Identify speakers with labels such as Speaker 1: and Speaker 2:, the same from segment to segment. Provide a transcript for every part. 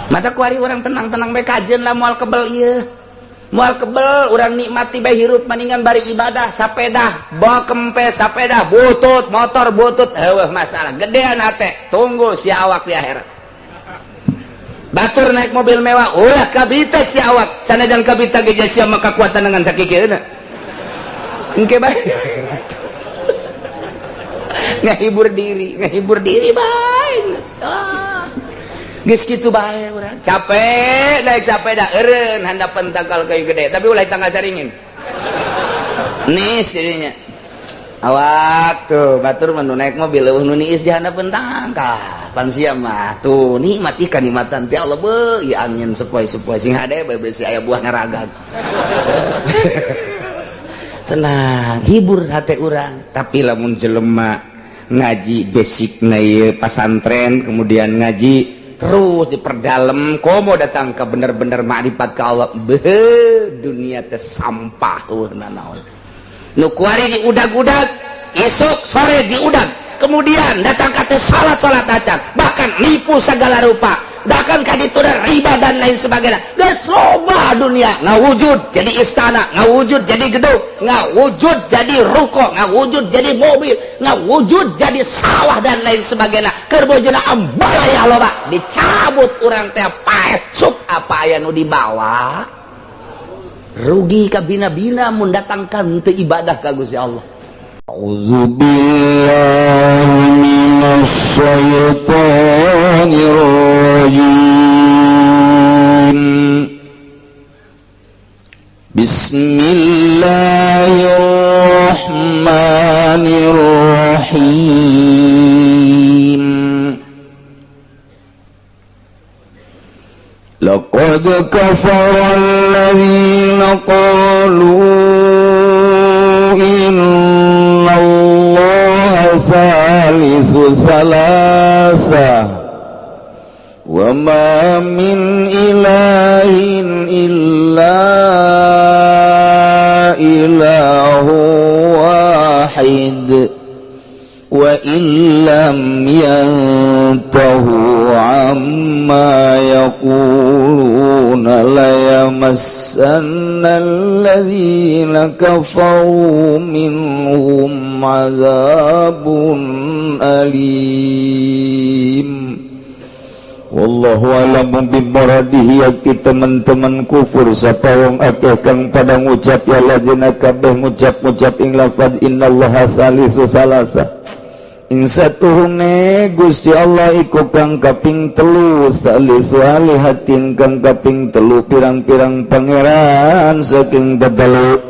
Speaker 1: Mata kuari urang tenang-tenang bae, kajen lah, moal kebel ieu, moal kebel. Urang nikmati bae hirup, mendingan bari ibadah. Sepeda bawa kempes, sepeda butut, motor butut, heueuh masalah gedean hate. Tunggu si awak di akhirat. Batur naik mobil mewah, ulah kabita si awak. Sanajan kabita ge, sia maka kekuatan dengan sakikeuna engke bae. Ngahibur diri, ngahibur diri bae. Ah. Geus kitu bae urang. Capek naik sepeda, eureun handapan tangkal kayu gede, tapi ulah tangkal caringin. Nis jadinya. Awak tuh batur mah naik mobil leuweuh nu niis di handapeun tangkal. Pan sia mah tuh nikmat ikan nikmatan ti Allah beuh, ieu angin sepoi-sepoi sing hade bae, besi aya buah ngaragag. Tenang, hibur hati urang. Tapi lamun jelema ngaji basic na ieu pasantren, kemudian ngaji terus diperdalam, komo datang ke bener-bener makrifat ke Allah, beuh, dunia teh sampah, eueuh nanaon. Nu kuari diudag-udag, esok sore diudag, kemudian datang ke salat-salat acan, bahkan nipu segala rupa, bahkan kaditu riba dan lain sebagainya. Geus loba dunia ngawujud jadi istana, ngawujud jadi gedung, ngawujud jadi ruko, ngawujud jadi mobil, ngawujud jadi sawah dan lain sebagainya. Keur bojona ambalaya loba, dicabut urang teh paeh sup, apa aya nu dibawa? Rugi kabina-bina mun datangkan teu ibadah ka Gusti Allah.
Speaker 2: أعوذ بالله من الشيطان الرجيم. بسم الله الرحمن الرحيم. لقد كفر الذين قالوا إن الله ثالث ثلاثة وما من إله إلا إله واحد وإن لم ينتهوا عما يقولون ليمسن الذين كفروا منهم عذاب أليم. Wallahu a'lam bimuradihi. Yaki teman-teman kufur sapa wong akeh kang pada ngucap, ya ladina kabeh ngucap-ngucap ing lafaz innallaha salisu salasa, ing satuhune Gusti Allah iku kang kaping telu, salisu alihatin, kang kaping telu pirang-pirang pangeran saking tetelu,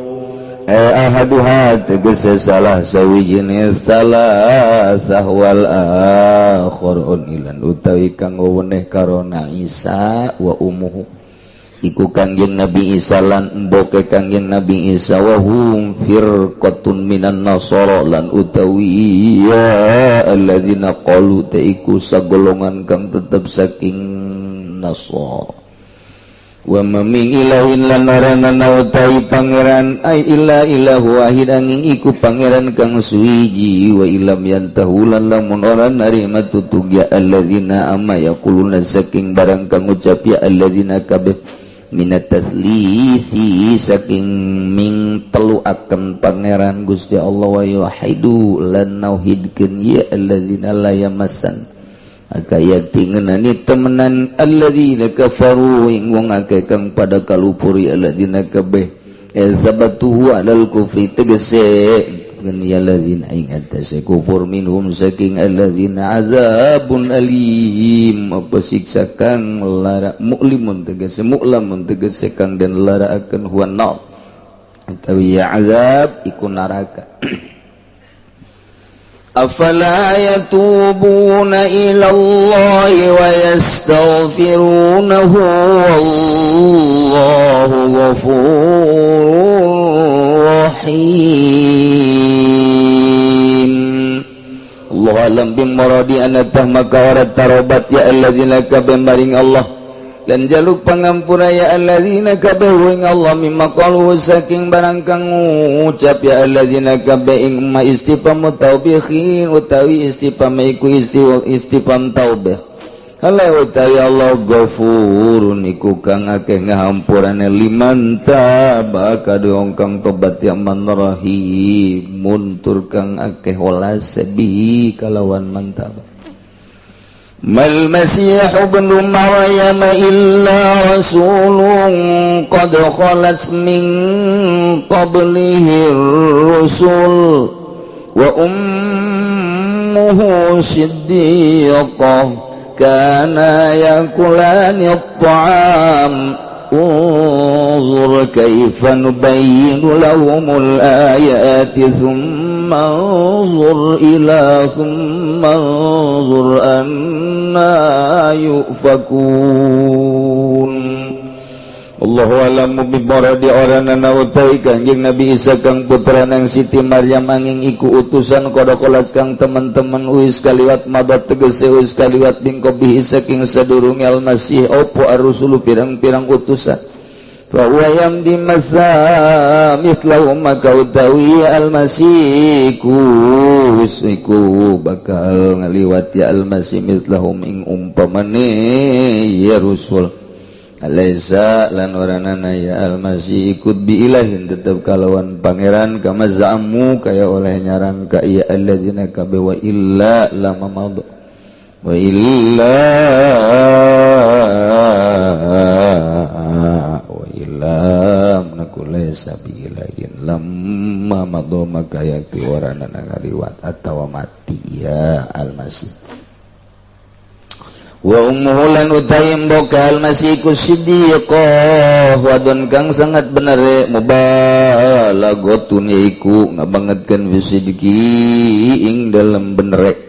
Speaker 2: eh ahaduha tegese salah sawijine salah wal akhar ilan utawi kang weweneh karona Isa wa umuhu iku Kangjeng Nabi Isa lan emboke Kangjeng Nabi Isa, wa hum firqatun minan nasara, lan utawi ya alladzina qalu te iku sagolongan kang tetep saking nasara. Wa ma min ilahin lan ora utawi pangeran, ai illa ilahu wahid, angin iku pangeran kang suwiji. Wa illam yantahu lan lamun ora narima tutug ya alladzina amma yaquluna saking barang kang ngucap ya alladzina kabeh minat taslisi saking ming telu akan pangeran Gusti Allah, wa yuhidu lan nauhidkeun ya alladzina la yamassan aka yakti ngenani temenan alladzina kafaru ing wong akeh kang pada kalupuri alladzina kabeh, sabatuhu alal kufri tegese ya alladzina ing atase kufur minhum saking alladzina azabun alim apa siksa kang lara, mu'limun tegese, mu'lamun tegese kang den lara akan, huwa nar utawi ya azab iku neraka. أفلا يتوبون إلى الله ويستغفرونه والله غفور رحيم. Allah alam bimuradi anatah maka ora tarobat ya alladzina kabeh maring Allah dan jaluk pangampura ya alladzina kabeh ing Allah mimma qalu saking barang kang ngucap ya alladzina kabeh ing ma istifham taubikhin utawi istifham iku istifham taubih. Hale utawi Allah ghafurun iku kang akeh ngahampurane liman taba kadue kang tobat ya man rahimun tur kang akeh welas bi kalawan man taba. Mal masih ibnu Maryam illa rasulun qad khalat min qablihi rusul wa ummuhu siddiqah kana yakulani at-ta'am unzur kaifa nubayyinu lahumul ayati thumma unzur ila thumma unzur anna yufakun. Allahu a'lamu bi muradi oranana utai Kanjeng Nabi Isa kang putra nang Siti Maryam angin iku utusan kodokolas kang teman-teman wis kaliwat madat tegese wis kaliwat bingkobihi saking sadurunge Al-Masih opo ar-rusulu pirang-pirang utusan fa huwa yamdi masa mithlahu maka utawi Al-Masih iku bakal ngaliwat ya Al-Masih mithlahum ing umpamane ya rusul. Alaisa lan oranana ya Al-Masih ikut bi ilahin tetep kalawan pangeran kama za'amu kaya oleh nyarang ka iya alladzina kabe wa illa lama madha wa illa wa illa nakulaysa bi ilahin lamma madha maka yakti oranana ngaliwat atawa mati ya Al-Masih. Wa ummuhu lan utai mboka Al-Masih ku siddiqah wadon kang sangat bener mubalaghotun iku ngabangetkeun fisidqi ing dalem benere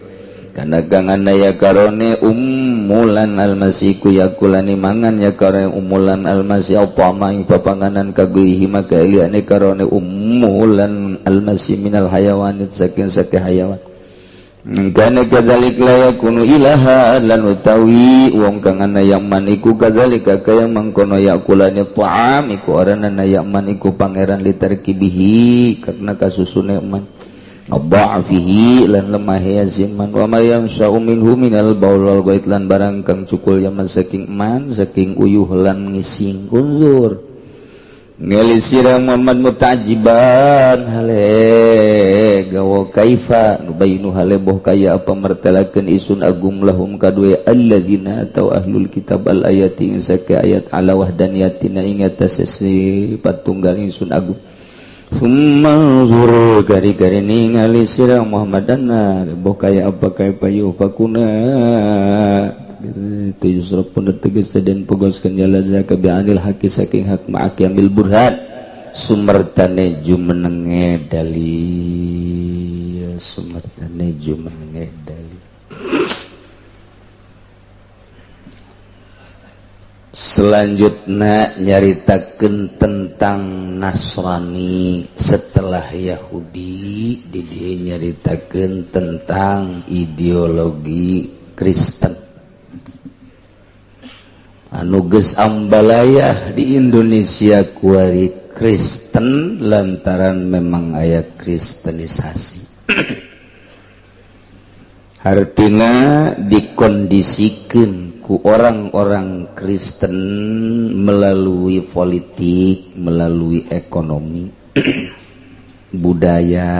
Speaker 2: kana kang anaya karone ummulan Al-Masih ku yakulani mangan ya karone ummulan Al-Masih apa ing papanganan kaguihi maka liane karone ummulan Al-Masih minal hayawanit saking sake hayawan. Kana kadzalik la yakunu ilaha lan utawi wong kang ana yaman iku kadzalika kaya mangkono yakulani ta'am iku oranana yaman iku pangeran litarkibihi karena kasusune man dha'fihi lan lemah yaziman wa ma yamsa'u minhu minal baul wal ghaid lan barang kang cukul yaman saking man saking uyuh lan ngising unzur ngeli sira Muhammad mutajiban hale gawa kaifa nubayinu hale boh kaya apa mertelakeun isun agung lahum kadue alladzina atau ahlul kitab al ayati ing sake ayat ala wahdaniyatina ing atas sifat tunggal ingsun agung. Summa zur gari-gari ningali sira Muhammadana boh kaya apa kaya yufakuna itu pun tegas dan pogoskan jalan zaka bi'anil haqi saking hak ma'aqiyamil burhan sumertane jumenenge dalil sumertane jumenenge dalil. Selanjutnya nyaritakeun tentang Nasrani setelah Yahudi di dieu nyaritakeun tentang ideologi Kristen anu geus ambalayah di Indonesia kuari Kristen lantaran memang aya kristenisasi. Hartina dikondisikan ku orang-orang Kristen melalui politik, melalui ekonomi, budaya,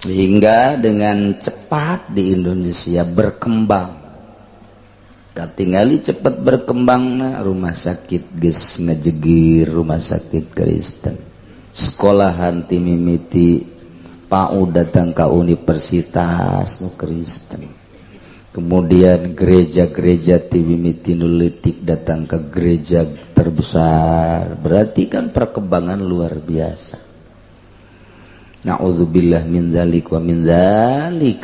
Speaker 2: hingga dengan cepat di Indonesia berkembang. Katingali cepat berkembang rumah sakit geus ngejegir rumah sakit Kristen, sekolahan timimiti PAUD datang ke universitas nu Kristen, kemudian gereja-gereja timimiti nu leutik datang ke gereja terbesar. Berarti kan perkembangan luar biasa. Na'udzubillah min dzalik wa min dzalik.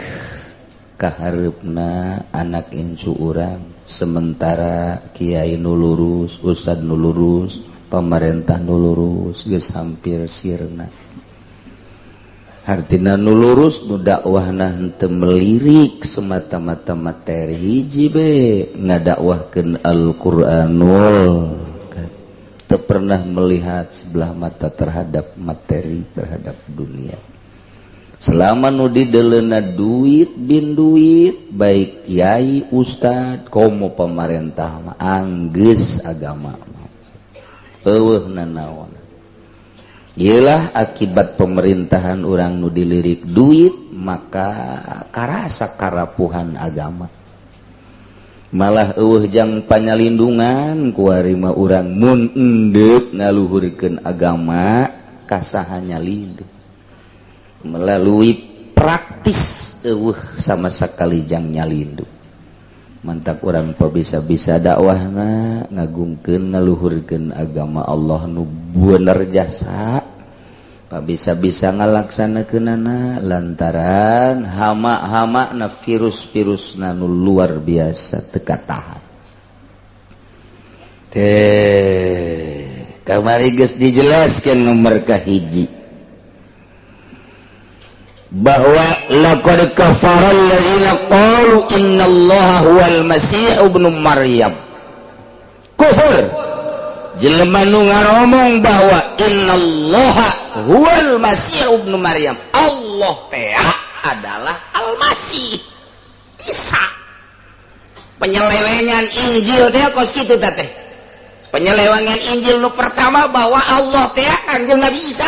Speaker 2: Kahareupna anak incu urang sementara kiai nu lurus, ustad nu lurus, pemerintah nu lurus geus hampir sirna. Hartina nu lurus nu dakwahna henteu melirik semata-mata materi hiji be ngadakwahkeun Al-Qur'anul teu pernah melihat sebelah mata terhadap materi, terhadap dunia.
Speaker 1: Selama nu dideleuna duit bin duit, baik kiai, ustad, komo pemerintah mah anggeus agama eueuh nanaon. Iyalah akibat pemerintahan orang nu dilirik duit, maka karasa karapuhan agama. Malah eueuh jang panyalindungan kuari mah urang mun endeuk ngaluhurkeun agama kasaha nyalindung melalui praktis eueuh sama sekali jang nyalindung. Mantak urang bisa-bisa dakwahna ngagungkeun ngaluhurkeun agama Allah nu bener jasa, bisa-bisa ngalaksanakeunana lantaran hama-hama na virus-virus nu luar biasa teu katahan. Teh kamari geus dijelaskeun nomor kahiji bahwa laqad kafara alladziina qalu innallaha huwal masih ibnu Maryam. Kufur jelema nu ngaromong bahwa innallaha huwal masih ibnu Maryam, Allah teh adalah Al-Masih Isa. Penyelewengan Injil teh kos kitu teh. Penyelewengan Injil nu pertama bahwa Allah teh Kangjeng Nabi Isa.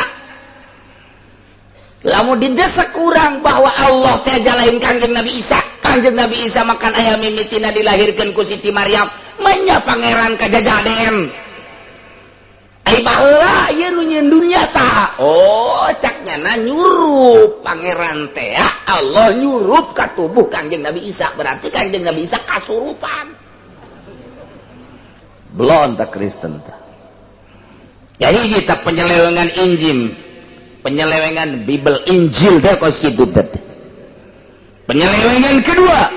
Speaker 1: Lamun didesak kurang bahwa Allah teh jalain Kangjeng Nabi Isa, Kangjeng Nabi Isa makan aya mimitina dilahirkeun ku Siti Maryam, menya pangeran kajajaden. Ai baheula ieu nu nyieun dunya saha? Oh, cak nyana nyurup pangeran teh Allah nyurup ka tubuh Kangjeng Nabi Isa, berarti Kangjeng Nabi Isa kasurupan. Belon tak Kristen tah. Ya hiji tah penyelewengan Injil, penyelewengan Bible Injil teh kos kitu teh. Penyelewengan kedua,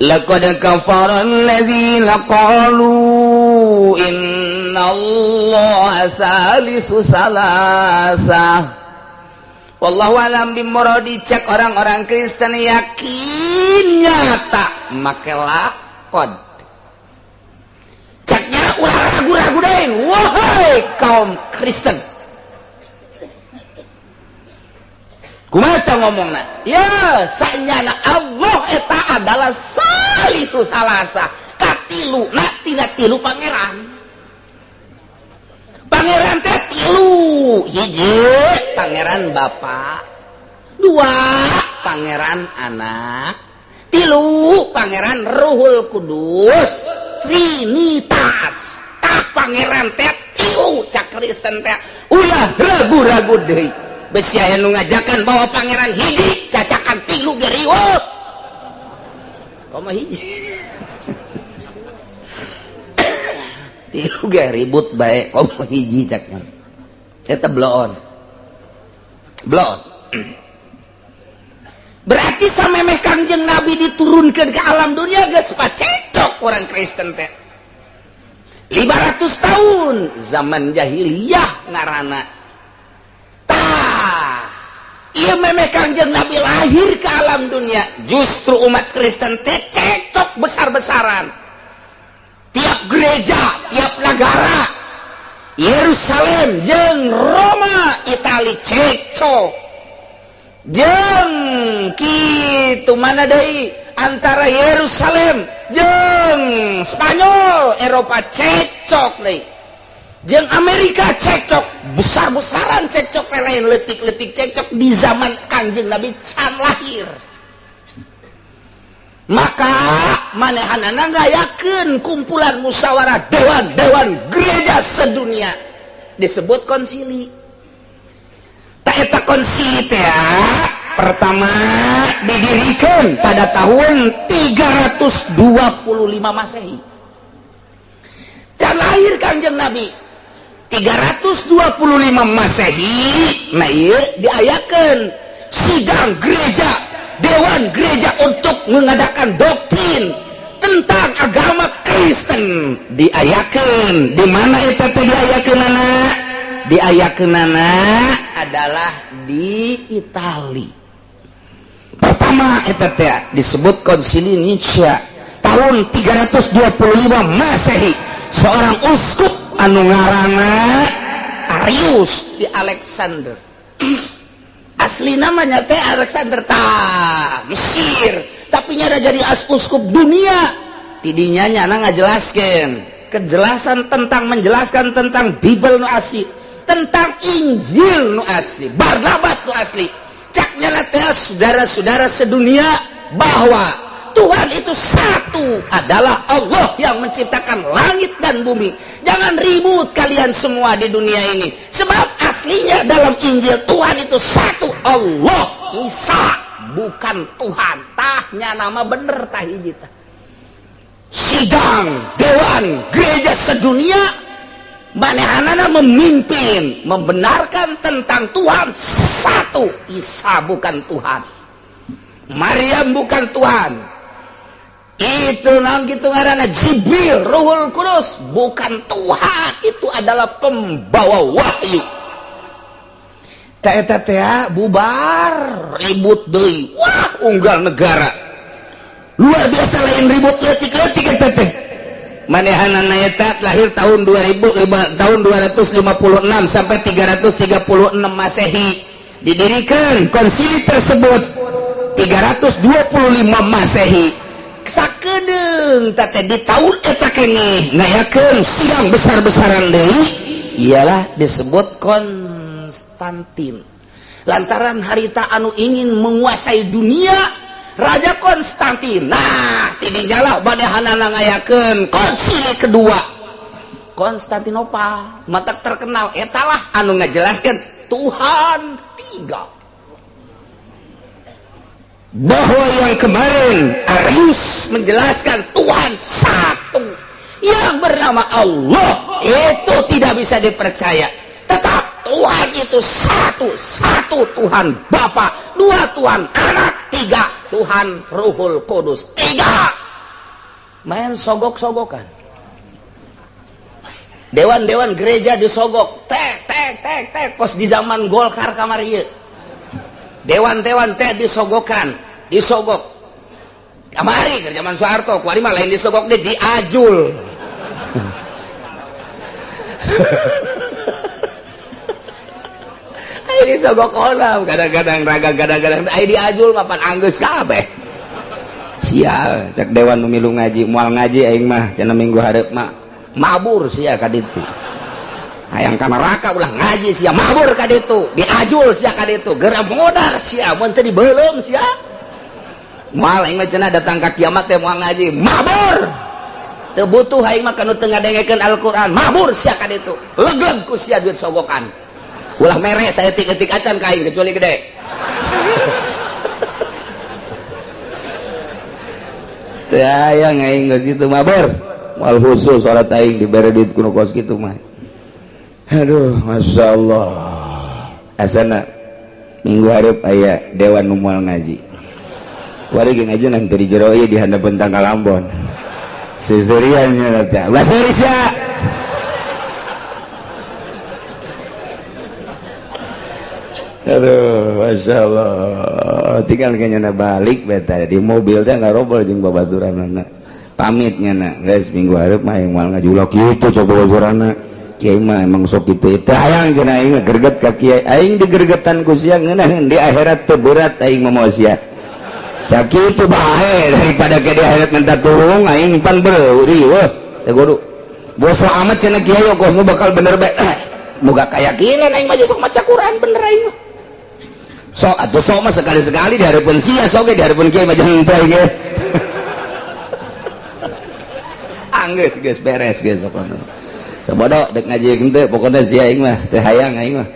Speaker 1: laqad kafara alladzina qalu innallaha salisu salasa. Wallahu alam bimuradi. Cek orang-orang Kristen yakin nyata make laqad. Ceknya ulah ragu-ragu deui, wahai kaum Kristen. Kumaha ngomongna? Ya, sanyana Allah eta adalah salisu salasa, katilu na tina tilu pangeran. Pangeran teh tilu, hiji pangeran Bapa, dua pangeran Anak, tilu pangeran Ruhul Kudus, Trinitas. Tah pangeran teh tilu cak Kristen teh ulah ragu-ragu deui. Besi aya nu ngajakan bahwa pangeran hiji cacakan tilu ge riweuh. Komo hiji. Tilu ge ribut bae komo hiji caknya. Eta bloon. Bloon. Berarti samemeh Kangjeng Nabi diturunkan ke alam dunia geus pacecok orang Kristen teh. 500 tahun zaman jahiliyah ngaranna. Iya memeh Kangjeng Nabi lahir ke alam dunia, justru umat Kristen teh cekcok besar-besaran. Tiap gereja, tiap negara, Yerusalem jeung Roma, Itali cekcok. Jeung kitu mana deui antara Yerusalem jeung Spanyol, Eropa cekcok deui. Jeung Amerika cekcok, besar-besaran cekcok, lain letik-letik cekcok di zaman Kangjeng Nabi can lahir. Maka manehanana ngayakeun kumpulan musyawarah dewan-dewan gereja sedunia disebut konsili. Ta eta konsili teh pertama didirikan pada tahun 325 Masehi. Can lahir Kangjeng Nabi 325 Masehi, nah ieu diayakeun sidang gereja, dewan gereja untuk mengadakan doktrin tentang agama Kristen. Diayakeun di mana eta teh diayakeunana? Diayakeunana adalah di Itali. Pertama eta teh disebut Konsili Nicea tahun 325 Masehi. Seorang uskup anu ngaranna Arius di Alexander. Asal Asli namanya teh Alexander ta Mesir, tapi nyada jadi uskup dunia. Tidinya nyana ngajelaskeun kejelasan tentang menjelaskan tentang Bible nu asli, tentang Injil nu asli, Barnabas nu asli. Cak nyana teh saudara-saudara sedunia bahwa Tuhan itu satu, adalah Allah yang menciptakan langit dan bumi. Jangan ribut kalian semua di dunia ini. Sebab aslinya dalam Injil Tuhan itu satu, Allah, Isa bukan Tuhan. Tahnya nama bener tah hiji tah. Sidang dewan gereja sedunia manehanana memimpin membenarkan tentang Tuhan satu, Isa bukan Tuhan, Maryam bukan Tuhan. Itu naon kitu ngaranna Jibril Ruhul Kudus bukan Tuhan, itu adalah pembawa wahyu. Ta eta teh bubar ribut deui. Wah, unggal negara. Luar biasa lain ribut leutik-leutik eta teh. Manehanana eta lahir tahun 2000 tahun 256 sampai 336 Masehi. Didirikan konsili tersebut 325 Masehi. Sakedeung teh di tahun eta keneh ngayakeun sidang besar-besaran deui, ialah disebut Konstantin. Lantaran harita anu ingin menguasai dunia Raja Konstantin. Nah, tidinya lah manehanana ngayakeun konsili kedua Konstantinopal, mata terkenal etalah anu ngajelaskeun Tuhan tiga. Bahwa yang kemarin Arius menjelaskan Tuhan satu yang bernama Allah, itu tidak bisa dipercaya. Tetap Tuhan itu satu, satu Tuhan Bapa, dua Tuhan Anak, tiga Tuhan Ruhul Kudus, tiga. Main sogok-sogokan. Dewan-dewan gereja disogok, tek tek tek tek, kos di zaman Golkar kamari ieu. Dewan-dewan teh disogokan, disogok. Kamari ke zaman Soeharto, kuari mah lain disogok deh, diajul. Ayo disogok olam, kadang-kadang raga kadang-kadang ayo diajul mapan anggeus kabeh. Sial, cek dewan nu milu ngaji, moal ngaji aing mah cenah minggu hareup mah mabur sia ka ditu. Hayang ka neraka ulah ngaji sia, mabur ka ditu, diajul sia ka ditu, geura modar sia, mun teu dibeuleum sia. Moal aing mah cenah datang ka kiamat teh moal ngaji, mabur. Teu butuh aing mah kanu teu ngadengekeun Al-Qur'an, mabur sia ka ditu. Legleg ku sia duit sogokan. Ulah mere saeutik-eutik acan ka aing kecuali gede. Teu hayang aing geus kitu mabur. Moal khusus salat aing dibere duit kuno kos kitu mah. Aduh, Masya Allah. Asana minggu hareup aya dewan nu moal ngaji. Kuari ge ngaji nanti di jero ieu di handapeun tangkal Ambon. Seuseurian nya teh. Ulah seuri sia. Aduh, Masya Allah. Tinggal kayaknya balik beta di mobil teh ngarobol jeung babaturanana. Pamit nya guys minggu hareup mah yang moal ngaji ulah kitu coba babaturanna. Kiai mah emang sok kitu teh hayang cenah aing greget ka kiai. Aing digergetan ku sia ngeunaheun di akhirat teu berat aing mah moal sia. Sakitu bae daripada ke di akhirat minta tulung aing pan beuri weuh teh kudu. Boso amat cenah kiai kos nu bakal bener bae. Moga kayakinan aing mah sok maca Quran bener aing mah. Sok atuh sok mah sekali-sekali di hareupeun sia sok ge di hareupeun kiai mah jangan teh ge. Anggeus geus beres geus pokona. Sabodo dek ngaji henteu pokona sia aing mah teu hayang aing mah.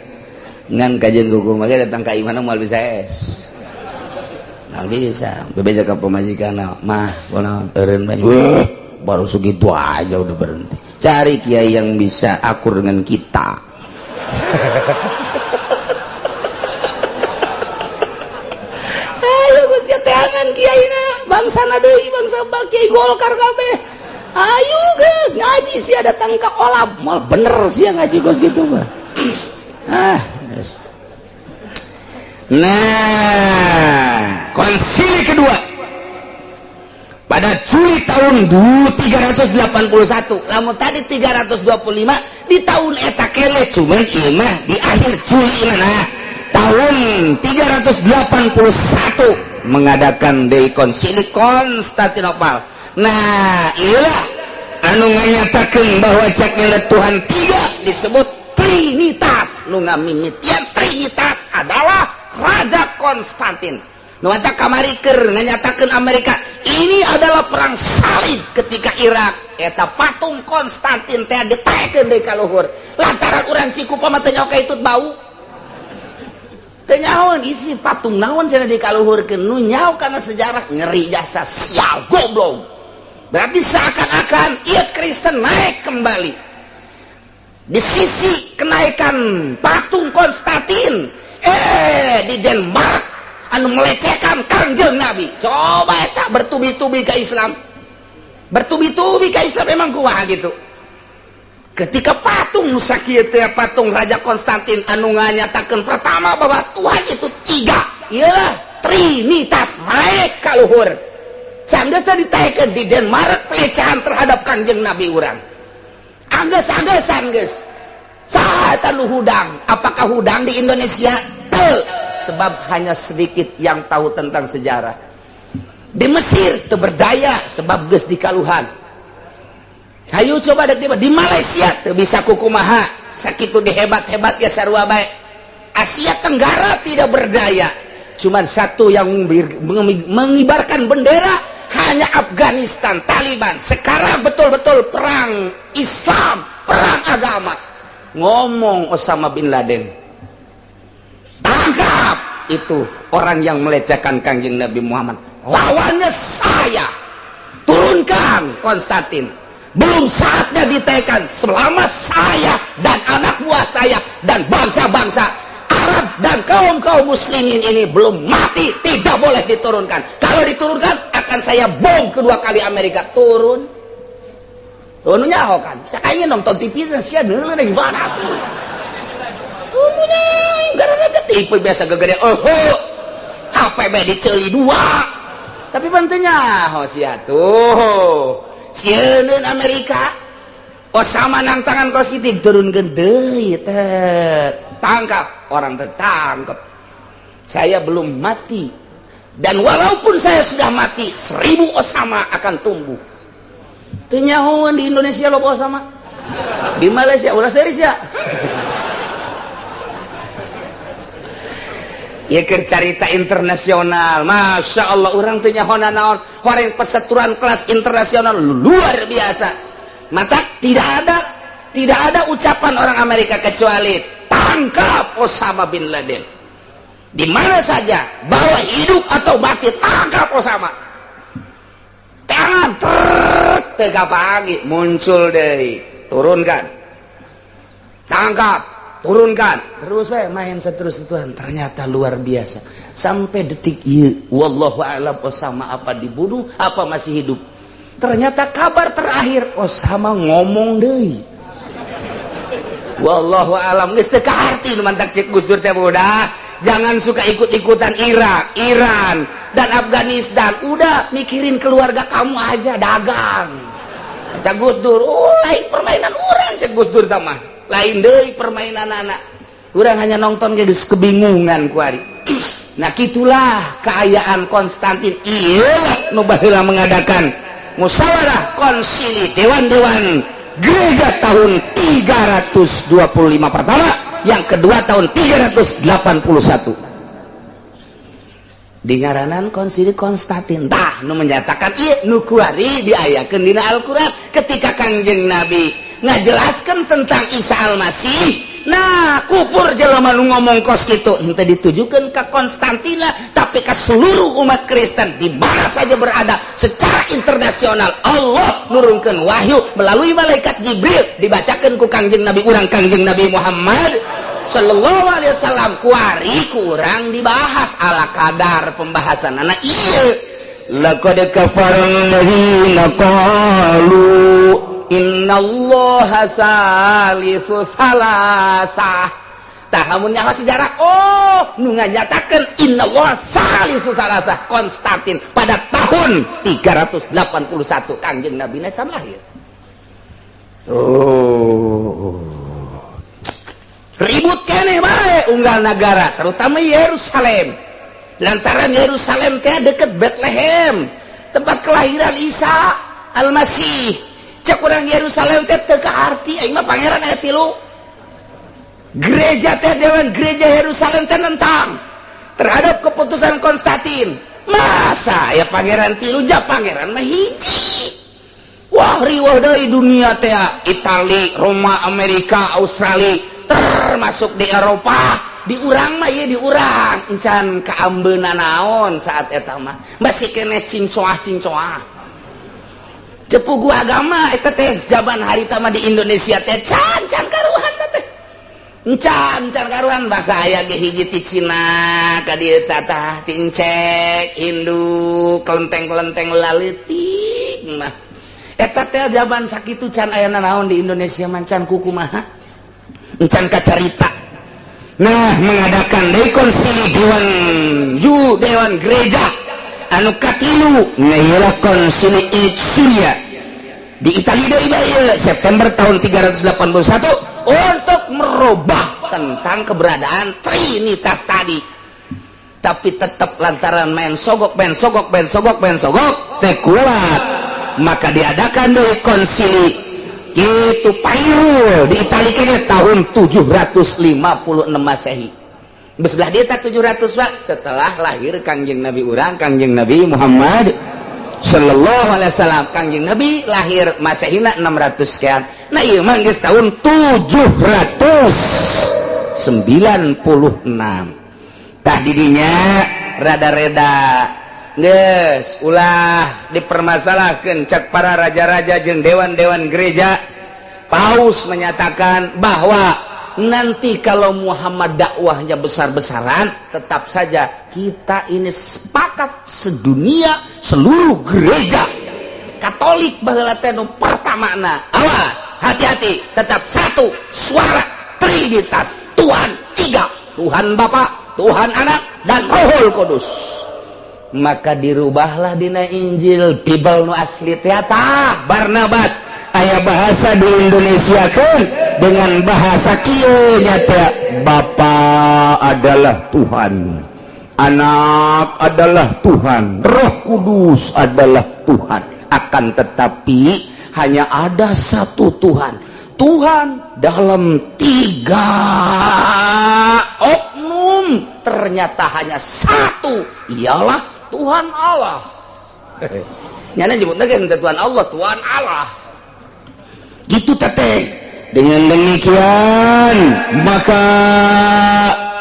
Speaker 1: Ngan kajian kuku mah datang ka imahna moal bisa es. Moal bisa, bebeja ka pamajikanna mah kunaon eureun bae. Wah, baru segitu aja udah berhenti. Cari kiai yang bisa akur dengan kita. Ayo geus teangan kiaina, bangsana deui bangsa kiai Golkar kabeh. Ayo geus ngaji sia datang ka olab, moal bener sia ngaji geus gitu mah. Ah, geus. Nah, konsili kedua pada Juli tahun 381. Lamun tadi 325 di tahun eta kele cuman ieu mah di akhir Juli mah. Nah, Tahun 381 mengadakan deui Konsili Konstantinopel. Nah, iyalah anu nganyatakeun bahwa cek Tuhan tiga disebut Trinitas. Nu ngamimitian Trinitas adalah Raja Konstantin. Nu kamari keur nganyatakeun Amerika ini adalah perang salib ketika Irak eta patung Konstantin teh ditaekeun deui ka luhur lantaran urang Cikupa mah teu nyaho ka itu bau teu nyaho isi patung naon cenah dikaluhurkeun. Nu nyaho kana sejarah ngeri jasa sial goblok. Berarti seakan-akan ieu Kristen naik kembali di sisi kenaikan patung Konstantin di Denmark anu melecehkan Kangjeng Nabi. Coba eta bertubi-tubi ke Islam, bertubi-tubi ke Islam, emang kumaha gitu. Ketika patung nu sakieu teh, patung Raja Konstantin anu nganyatakeun pertama bahwa Tuhan itu tiga, iyalah Trinitas naik ka luhur. Sanggeus teh ditaekeun di Denmark pelecehan terhadap Kangjeng Nabi urang. Anggeus-anggesan geus saha eta nu hudang? Apakah hudang di Indonesia? Teu, sebab hanya sedikit yang tahu tentang sejarah. Di Mesir teu berdaya sebab geus dikaluhan. Hayu coba dek di Malaysia teu bisa kukumaha, sakitu dihebat-hebat ya sarua bae. Asia Tenggara tidak berdaya, cuman satu yang mengibarkan bendera hanya Afghanistan, Taliban. Sekarang betul-betul perang Islam, perang agama. Ngomong Osama bin Laden, tangkap itu orang yang melecehkan Kangjeng Nabi Muhammad, lawannya saya, turunkan Konstantin. Belum saatnya ditekan selama saya dan anak buah saya dan bangsa-bangsa Arab dan kaum-kaum muslimin ini belum mati, tidak boleh diturunkan. Kalau diturunkan akan saya bom kedua kali Amerika. Turun. Turun nyaho kan. Cak aing nonton TV sia deuleu gimana tuh. Turunnya gara-gara TV biasa gegede. Oh, HP be diceuli dua. Tapi bantunya nyaho sia tuh. Sieun Amerika. Osama nang tangan kos kitu turunkeun deui teh. Tangkap orang, tertangkap. Saya belum mati. Dan walaupun saya sudah mati, 1000 Osama akan tumbuh. Teu nyahoan di Indonesia loba Osama. Di Malaysia ulah serius ya. Ya keur carita internasional, Masya Allah, orang teu nyaho naon, horeng perseteruan kelas internasional luar biasa. Mata tidak ada ucapan orang Amerika kecuali tangkap Osama bin Laden. Di mana saja, bawa hidup atau mati, tangkap Osama. Tangan tega pagi muncul deh, turunkan, tangkap, turunkan, terus we main seterus Tuhan. Ternyata luar biasa sampai detik ini, wallahu a'lam Osama apa dibunuh apa masih hidup. Ternyata kabar terakhir Osama ngomong deui. Wallahu a'lam, geus teu kaharti nu mantak cek Gus Dur teh. Udah, jangan suka ikut-ikutan Irak, Iran dan Afghanistan. Udah, mikirin keluarga kamu aja, dagang. Kata Gus Dur, oh, lain permainan orang cek Gus Dur mah, lain deui permainan anak orang, hanya nonton geus kebingungan kuari. Nah, gitulah keayaan Konstantin. Iya, nu baheula mengadakan musyawarah konsili dewan-dewan gereja tahun 325 pertama, yang kedua tahun 381 di ngaranan Konsili Konstantin. Tah, nu menyatakan ieu nu kuari diayakeun dina Al-Qur'an ketika Kangjeng Nabi ngajelaskeun tentang Isa Al-Masih. Nah, kupur jelema nu ngomong kos kitu henteu ditujukeun ka Konstantina, tapi ke seluruh umat Kristen di mana saja berada secara internasional. Allah nurunkeun wahyu melalui malaikat Jibril, dibacakeun ku Kangjeng Nabi urang, Kangjeng Nabi Muhammad sallallahu alaihi wasallam. Kuari kurang dibahas ala kadar pembahasan anak iya.
Speaker 2: Laqad kafara alladzina qalu
Speaker 1: innallaha salisu salasah. Tah, lamun nyaho sejarah, oh, nu nganyatakeun innallaha salisu salasah Konstantin pada tahun 381, Kangjeng Nabi na can lahir. Oh, ribut keneh bae. unggal negara, terutama Yerusalem, lantaran Yerusalem teh deket Bethlehem, tempat kelahiran Isa Al-Masih. Cek urang Yerusalem teh teu kaarti, aing mah pangeran aya tilu. Gereja teh, dewan gereja Yerusalem teh nentang terhadap keputusan Konstantin. Masa ya pangeran tilu, ja pangeran mah hiji. Wah, riweuh dari dunia teh, Itali, Roma, Amerika, Australia, termasuk di Eropa. Di urang mah ya, di urang encan kaambeuna naon saat eta mah, masih kene cincoah cincoah cepugu agama eta teh. Zaman harita mah di Indonesia teh can can karuhan teh, encan can karuhan. Bahasa aya ge hiji ti Cina ka dieu, tah ti Encek Hindu, kelenteng-kelenteng laletik mah eta teh. Zaman sakitu can aya naon di Indonesia, mancan kukumaha, encan kacarita. Nah, mengadakan deui konsili dewan ju dewan gereja anu katilu, nah, konsili Nicea di Italia deui bae, September tahun 381, untuk merubah tentang keberadaan Trinitas tadi. Tapi tetap lantaran main sogok, main sogok, main sogok, main sogok teh kuat, maka diadakan deui konsili gitu Pairul di Itali kene tahun 756 Masehi. Sebelah dia tak 700, Pak, setelah lahir Kangjeng Nabi urang, Kangjeng Nabi Muhammad Sallallahu Alaihi Wasallam. Kangjeng Nabi lahir Masehina 600 sekian. Nah, iya mah geus tahun 796. Tah, didinya rada-reda geus ulah dipermasalahkan cek para raja-raja jeung dewan-dewan gereja. Paus menyatakan bahwa nanti kalau Muhammad dakwahnya besar-besaran, tetap saja kita ini sepakat sedunia, seluruh gereja Katolik baheula teh nu pertamana, awas, hati-hati, tetap satu suara, Trinitas, Tuhan tiga, Tuhan Bapa, Tuhan Anak, dan Roh Kudus. Maka dirubahlah dina Injil, Bible nu asli teh. Barnabas
Speaker 2: Aya bahasa di Indonesia kan dengan bahasa kieu nyata, Bapa adalah Tuhan, Anak adalah Tuhan, Roh Kudus adalah Tuhan,
Speaker 1: akan tetapi hanya ada satu Tuhan, Tuhan dalam tiga oknum ternyata hanya satu, ialah Tuhan Allah. Nyana nyebutnya kan Tuhan Allah, Tuhan Allah gitu teteh.
Speaker 2: Dengan demikian maka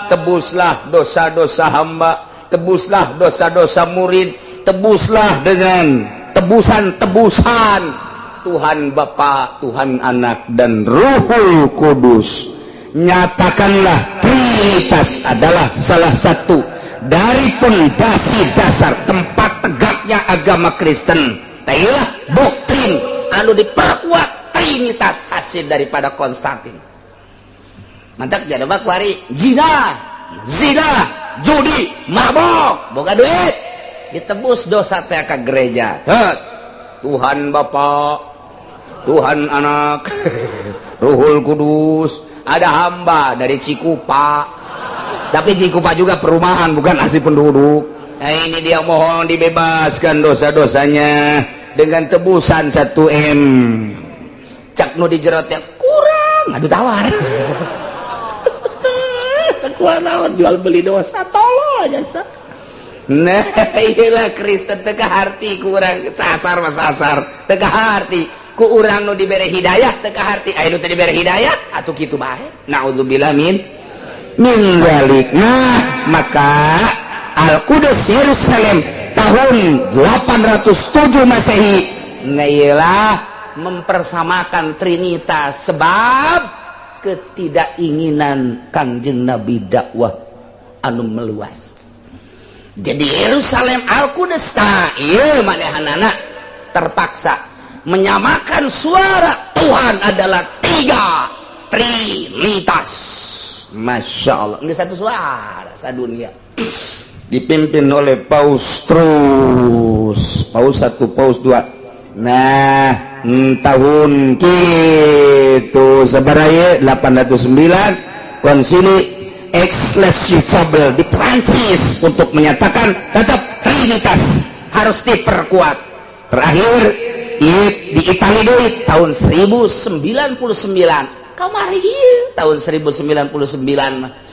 Speaker 1: tebuslah dosa-dosa hamba, tebuslah dosa-dosa murid, tebuslah dengan tebusan-tebusan Tuhan Bapa, Tuhan Anak, dan
Speaker 2: Ruhul Kudus. Nyatakanlah Trinitas adalah salah satu dari pondasi dasar tempat tegaknya agama Kristen.
Speaker 1: Tailah doktrin anu diperkuat Trinitas hasil daripada Konstantin. Mantap, jadi mah kuari zina zina, judi, mabok, boga duit, ditebus dosa teh ke gereja. Tet. Tuhan Bapa, Tuhan Anak, Ruhul Kudus. Ada hamba dari Cikupa, tapi Cikupa juga perumahan, bukan asli penduduk. Nah, ini dia mohon dibebaskan dosa-dosanya dengan tebusan 1 M. Cak nu di jero teh kurang, aduh, tawar kurang naon, jual beli dosa, tolol jasa. Nah, iyalah, Kristen teu kaharti ku urang, sasar mah sasar teu kaharti ku urang. Nu dibere hidayah teu kaharti, aya nu teu dibere hidayah atuh kitu bae, naudzubillah min
Speaker 2: min dzalik. Nah, maka Al-Qudus Yerusalem tahun 807 Masehi.
Speaker 1: Nah, iyalah, mempersamakan Trinitas sebab ketidakinginan Kangjeng Nabi dakwah anu meluas. Jadi Yerusalem Al-Qudus, nah, iya, manehanana terpaksa menyamakan suara Tuhan adalah tiga, Trinitas. Masya Allah, ini satu suara sadunia.
Speaker 2: Dipimpin oleh Paus terus, Paus satu, Paus dua. Nah, tahun gitu sabaraha 809 konsili.
Speaker 1: Aix-les-Chapelles di Prancis untuk menyatakan tetap Trinitas harus diperkuat. Terakhir di Itali deui tahun 1099. Kamari tahun 1099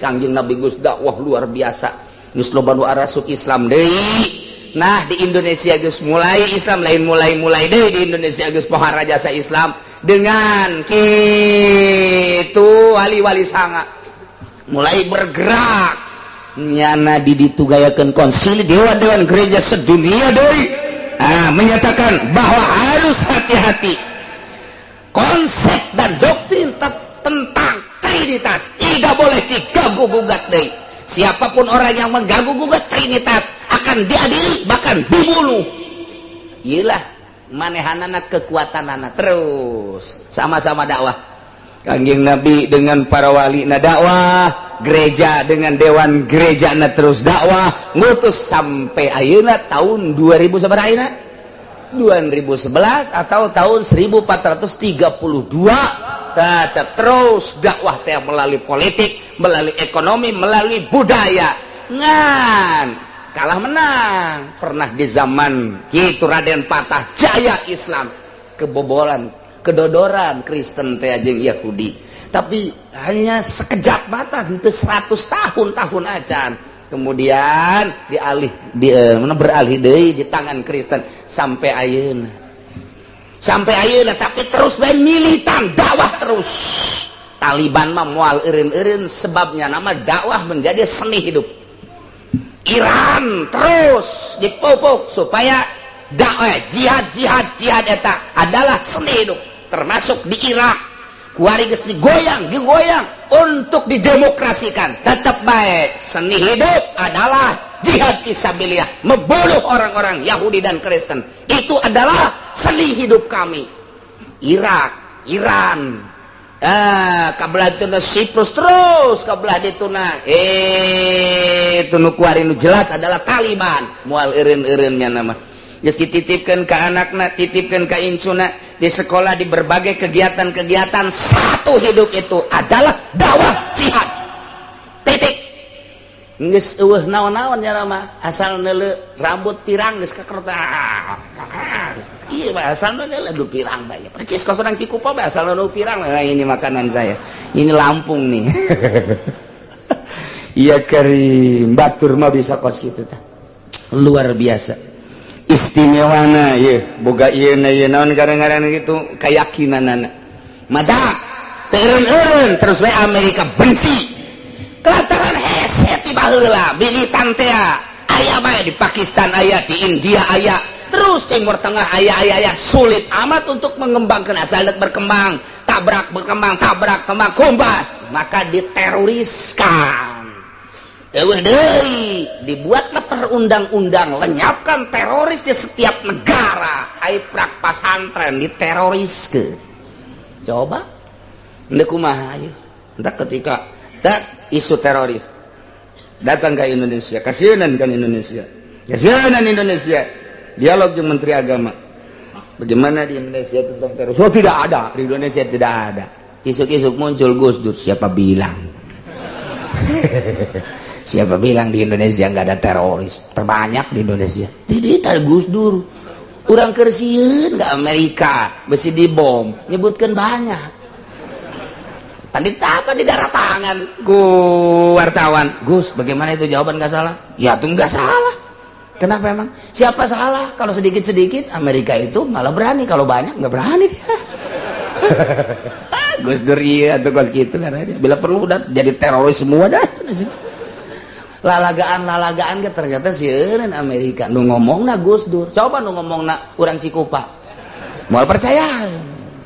Speaker 1: Kangjeng Nabi geus dakwah luar biasa, geus loba nu arasuk Islam deui. Nah, di Indonesia geus mulai Islam, lain mulai-mulai deui, di Indonesia geus pohara jasa Islam dengan kitu wali-wali sanga mulai bergerak nyana di ditugayakeun konsili dewan-dewan gereja sedunia deui, ah, menyatakan bahwa harus hati-hati, konsep dan doktrin tentang Trinitas tidak boleh diganggu gugat deui. Siapapun orang yang mengganggu gugat Trinitas akan diadili, bahkan dibunuh. Iyalah, manehanana kekuatan anak terus sama-sama dakwah. Kangjeng Nabi dengan para wali na dakwah, gereja dengan dewan gereja na terus dakwah, ngutus sampai ayeuna tahun 2000 sabaraha ayeuna, 2011 atau tahun 1432, tetap terus dakwah teh melalui politik, melalui ekonomi, melalui budaya. Ngan kalah menang pernah di zaman gitu Raden Patah jaya Islam, kebobolan, kedodoran Kristen teh jeung Yahudi, tapi hanya sekejap mata, itu 100 tahun tahun acan kemudian dialih di mana beralih deui di tangan Kristen sampai ayeuna, sampai ayeuna. Tapi terus bae militan dakwah terus. Taliban mah moal eureun-eureun, sebabnya nama dakwah menjadi seni hidup. Iran terus dipupuk supaya dakwah jihad, jihad, jihad eta adalah seni hidup. Termasuk di Irak kuari geus digoyang digoyang untuk didemokrasikan, tetap baik seni hidup adalah jihad fisabilillah, membunuh orang-orang Yahudi dan Kristen itu adalah seni hidup kami. Irak, Iran, ah, kabelah itu Siprus, terus kabelah itu. Nah, itu nu kuari nu jelas adalah Taliban moal eureun-eureunnya nama geus dititipkeun ke anakna, titipkeun ke incuna di sekolah, di berbagai kegiatan-kegiatan. Satu hidup itu adalah dakwah jihad, titik. Geus eueuh naon-naon nya mah, asal neuleu rambut pirang geus kakerta. Iya, asal neuleu aduh pirang banyak percis kos orang Cikupa bae, asal neuleu pirang. Nah, ini makanan saya ini Lampung nih. Iya, kerim batur mah bisa kos gitu tah, luar biasa istimewana. Ye boga ieu na ieu naon kadang-kadang gitu keyakinan mata teureun-eureun terus we. Amerika benci kelataran hese ti baheula militan teh aya bae di Pakistan, aya di India, aya terus Timur Tengah, aya aya aya. Sulit amat untuk mengembangkan, asal berkembang tabrak, berkembang tabrak, kembang kompas, maka diteroriskan. Deui dibuatlah perundang-undang lenyapkan teroris di setiap negara. Ai prak pasantren diteroris ke, coba ndek kumaha ayo. Entah ketika tak isu teroris datang ke Indonesia, kasihanan kan Indonesia, kasihanan Indonesia. Dialog dengan Menteri Agama, bagaimana di Indonesia tentang teroris? Oh, tidak ada di Indonesia, tidak ada. Isuk-isuk muncul Gus Dur, siapa bilang, siapa bilang di Indonesia nggak ada teroris? Terbanyak di Indonesia. Tidak, Gus Dur kurang kersiun nggak? Amerika besi dibom nyebutkan banyak pandit apa di darah tangan ku wartawan. Gus, bagaimana itu jawaban, nggak salah ya? Tuh nggak salah kenapa emang? Siapa salah? Kalau sedikit-sedikit Amerika itu malah berani, kalau banyak nggak berani dia. Gus Dur iya atau Gus gitu kan, bila perlu udah jadi teroris semua dah. Lalagaan lalagaan ke ternyata sieun Amerika. Nu ngomongna Gus Dur, coba nu ngomongna urang Cikupa mau percaya?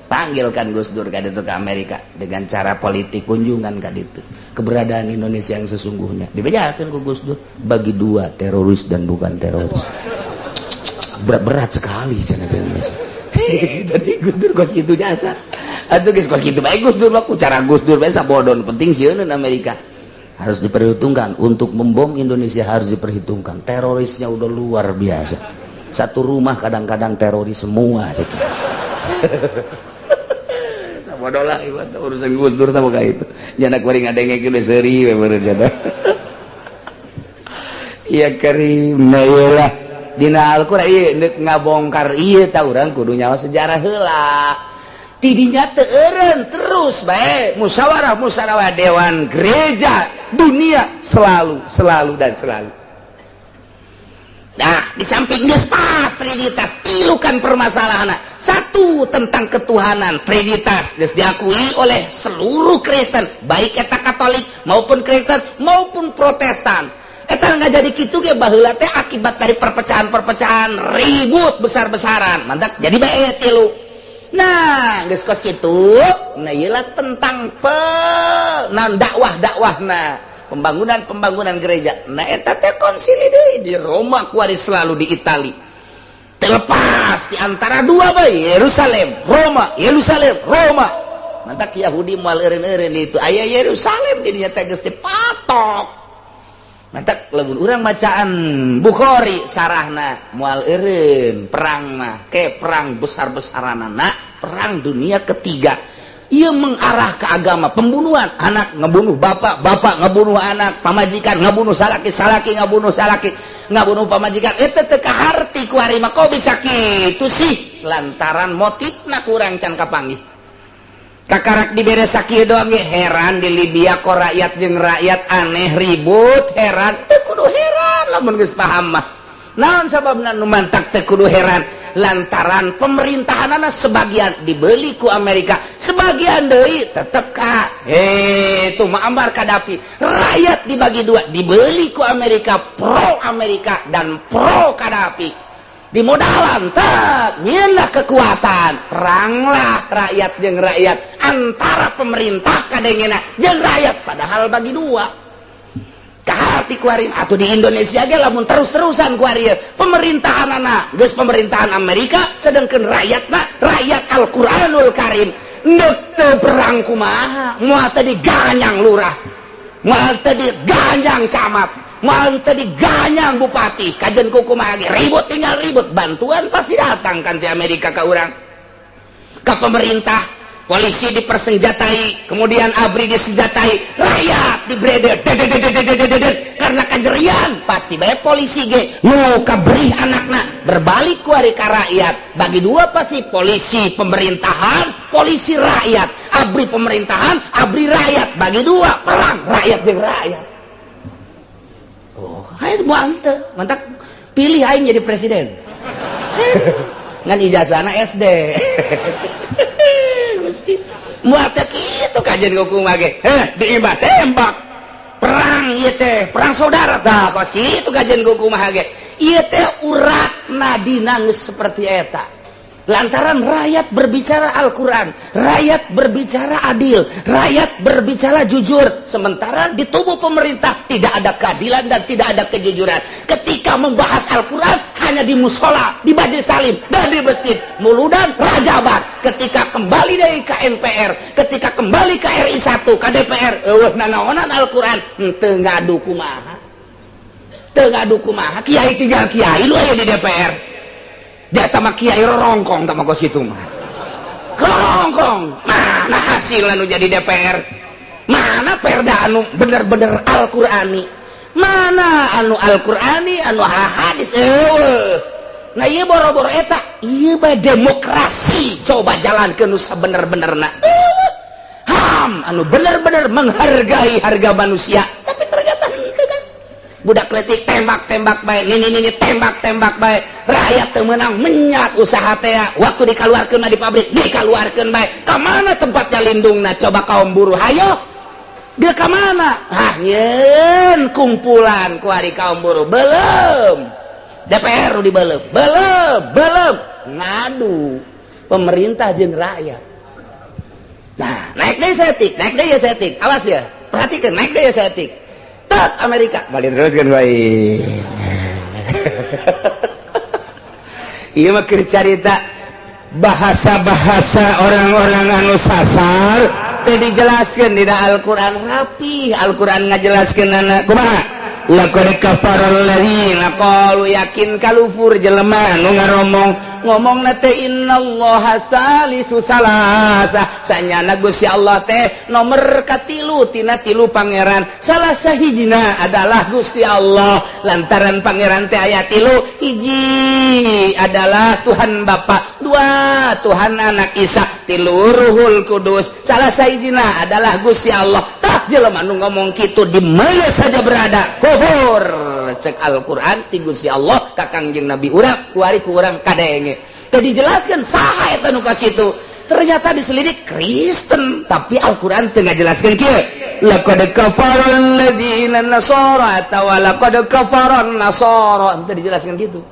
Speaker 1: Panggilkan Gus Dur ka itu ke Amerika dengan cara politik kunjungan ka itu, keberadaan Indonesia yang sesungguhnya dibejakeun ku Gus Dur, bagi dua, teroris dan bukan teroris. Berat-berat sekali cenah Indonesia. Tadi Gus Dur kos gitu jasa atuh, geus kos kitu bae Gus Dur mah. Ku cara Gus Dur bae sabodon, penting sieun Amerika harus diperhitungkan. Untuk membom Indonesia harus diperhitungkan, terorisnya udah luar biasa, satu rumah kadang-kadang teroris semua gitu. Bodoh lah urusan Gus Dur tah boga itu. Jana kuring ngadenge geus seuri we meureun jana. Iya karim, nah iyalah dina Al-Qur'an ieu deuk ngabongkar ieu tah urang kudu nyawa sejarah heula. Tidinya teu eureun terus bae musyawarah musyawarah dewan gereja dunia selalu selalu dan selalu. Nah, di samping geus pas trinitas tilukan permasalahan. Satu tentang ketuhanan, trinitas geus diakui oleh seluruh Kristen, baik eta Katolik maupun Kristen maupun Protestan. Eta nggak jadi kitu ge baheula teh akibat dari perpecahan-perpecahan ribut besar-besaran. Mantak jadi bae tilu. Nah, geus kos kitu, nah ieu tentang pe nah dakwah-dakwahna. Pembangunan-pembangunan gereja. Nah eta teh konsili deui di Roma kuari selalu di Itali. Terlepas di antara dua bae Yerusalem, Roma, Yerusalem, Roma. Mantak Yahudi moal eureun-eureun itu aya Yerusalem di dinya teh geus dipatok. Mantak lamun urang bacaan Bukhari sarahna moal eureun perang mah ke perang besar-besaranana perang dunia ketiga. Ia mengarah ke agama pembunuhan, anak ngebunuh bapak, bapak ngebunuh anak, pamajikan ngebunuh salaki, salaki ngebunuh salaki, ngebunuh pamajikan. Itu teu kaharti ku ari mah, kok bisa kitu sih? Lantaran motifna kurang can kapanggih. Kakarak dibere sakieu doang ge heran di Libya kok rakyat jeung rakyat aneh ribut, heran. Teu kudu heran lamun geus paham mah. Naon sababna nu mantak teu kudu heran? Lantaran pemerintahanana sebagian dibeli ku Amerika, sebagian deui tetep ka itu Muammar Gaddafi. Rakyat dibagi dua, dibeli ku Amerika, pro Amerika dan pro Gaddafi. Dimodalan tak nyieunlah kekuatan, peranglah rakyat jeung rakyat antara pemerintah kadengena jeung rakyat padahal bagi dua. Kahati kuari atau di Indonesia ge lamun terus-terusan kuari pemerintahan anak geus pemerintahan Amerika sedangkan rakyatna rakyat Al-Qur'anul Karim neuk teu perang kumaha, moal teu diganyang lurah, moal teu diganyang camat, moal teu diganyang bupati, kajen ku kumaha ge ribut tinggal ribut, bantuan pasti datang kan di Amerika ka urang, ka pemerintah. Polisi dipersenjatai, kemudian ABRI disenjatai, rakyat dibrede, karena kajerian pasti bae polisi ge nu kaberi anakna berbalik ku ari ka rakyat, bagi dua pasti polisi pemerintahan, polisi rakyat, ABRI pemerintahan, ABRI rakyat, bagi dua perang rakyat jeung rakyat. Oh, ayo moal teu, mantak pilih aing jadi presiden. Ngan ijazahna SD. Gusti moal teh kitu kajian kumaha ge. Heh, di imah tembak. Perang ieu teh, perang saudara tah kos kitu kajian kumaha ge. Ieu teh uratna dina geus seperti eta. Lantaran rakyat berbicara Al-Quran, rakyat berbicara adil, rakyat berbicara jujur. Sementara di tubuh pemerintah tidak ada keadilan dan tidak ada kejujuran. Ketika membahas Al-Quran hanya di musola, di majelis taklim, dan di masjid, muludan, rajaban. Ketika kembali dari ke MPR, ketika kembali ke RI 1, ke DPR, eueuh nanaonan Al-Quran, henteu ngadu kumaha. Teu ngadu kumaha, kiai tinggal kiai lu aya di DPR. Dia mah kiai rorongkong tah mah kos kitu mah. Rorongkong. Mana hasil anu jadi DPR? Mana perda anu bener-bener Al-Qur'ani? Mana anu Al-Qur'ani, anu hadis eueuh. Nah ieu boro-boro eta, ieu bae demokrasi coba jalankeun nu sabener-benerna. HAM anu bener-bener menghargai harga manusia, tapi ternyata henteu kan. Budak letik tembak-tembak bae, nini nini tembak-tembak bae, rakyat teu meunang menyat usaha teh, waktu dikaluarkeun mah di pabrik dikaluarkeun bae. Ka mana tempatnya lindungna coba kaum buruh? Hayo dia ka mana? Ah nyeun kumpulan ku ari kaum buruh belum. DPR di belum, belum, belum ngadu pemerintah jeung rakyat. Nah, naik deui saeutik, naik deui ya saeutik. Awas ya, perhatikan naik deui ya saeutik. Tak Amerika balik terus kan baik. Iya mah keur carita bahasa-bahasa orang-orang anu sasar teh dijelaskeun dina Al-Qur'an rapi. Al-Qur'an ngajelaskeun anak kumaha? Laqad kafara alladzina qalu yakin kalufur jelema nu ngaromong Ngomong teh innallaha salisu salasa, sanyana Gusti Allah teh nomor katilu tina tilu pangeran, salah sahijina adalah Gusti Allah. Lantaran pangeran teh aya tilu, hiji adalah Tuhan Bapa, dua Tuhan Anak Isa, tilu Ruhul Kudus, salah sahijina adalah Gusti Allah. Tah jelema nu ngomong kitu di mana saja berada kufur, cek Al-Qur'an ti Gusti Allah ka Kangjeng Nabi urang kuari ku urang kadenge. Teu dijelaskeun saha eta nu ka situ. Ternyata diselidik Kristen, tapi Al-Qur'an teu ngajelaskeun kieu. Laqad kafara alladziina nasara atawa laqad kafara nasara, teu dijelaskeun gitu.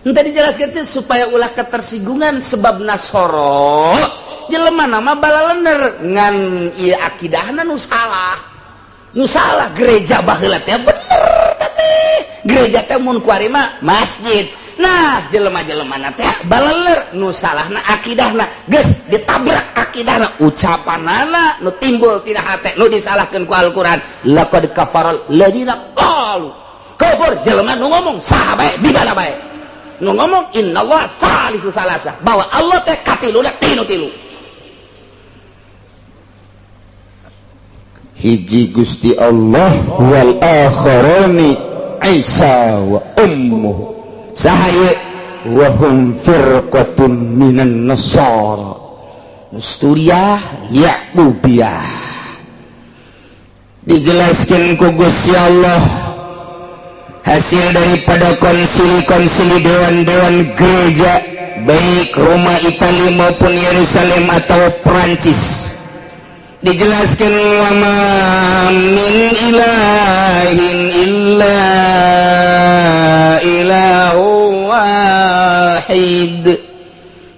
Speaker 1: Henteu dijelaskeun teh supaya ulah ketersinggungan, sebab Nasoro jelema nama balalener ngan ieu akidahna nu salah. Nu salah gereja baheula teh bener teh. Gereja teh mun kuari mah masjid. Nah, jelema-jelema teh baleler nu salahna akidahna, geus ditabrak akidahna, ucapanana nu timbul tina hate nu disalahkeun ku Al-Qur'an. Laqad kafaral ladzina qalu. Kufur jelema nu ngomong saha bae di mana bae. Nu ngomong innallaha salisu salasa, bahwa Allah teh katiluna tinu tilu.
Speaker 2: Hiji Gusti Allah wal akharani Isa wa ummuhu sahaya wa hum firqatun minan nasara
Speaker 1: Nusturiyah Yaqubiyah.
Speaker 2: Dijelaskan ku Gusti Allah hasil daripada konsili-konsili dewan-dewan gereja baik Roma, Itali maupun Yerusalem atau Perancis. Dijelaskan wa ma min ilahin illa ilahu wahid.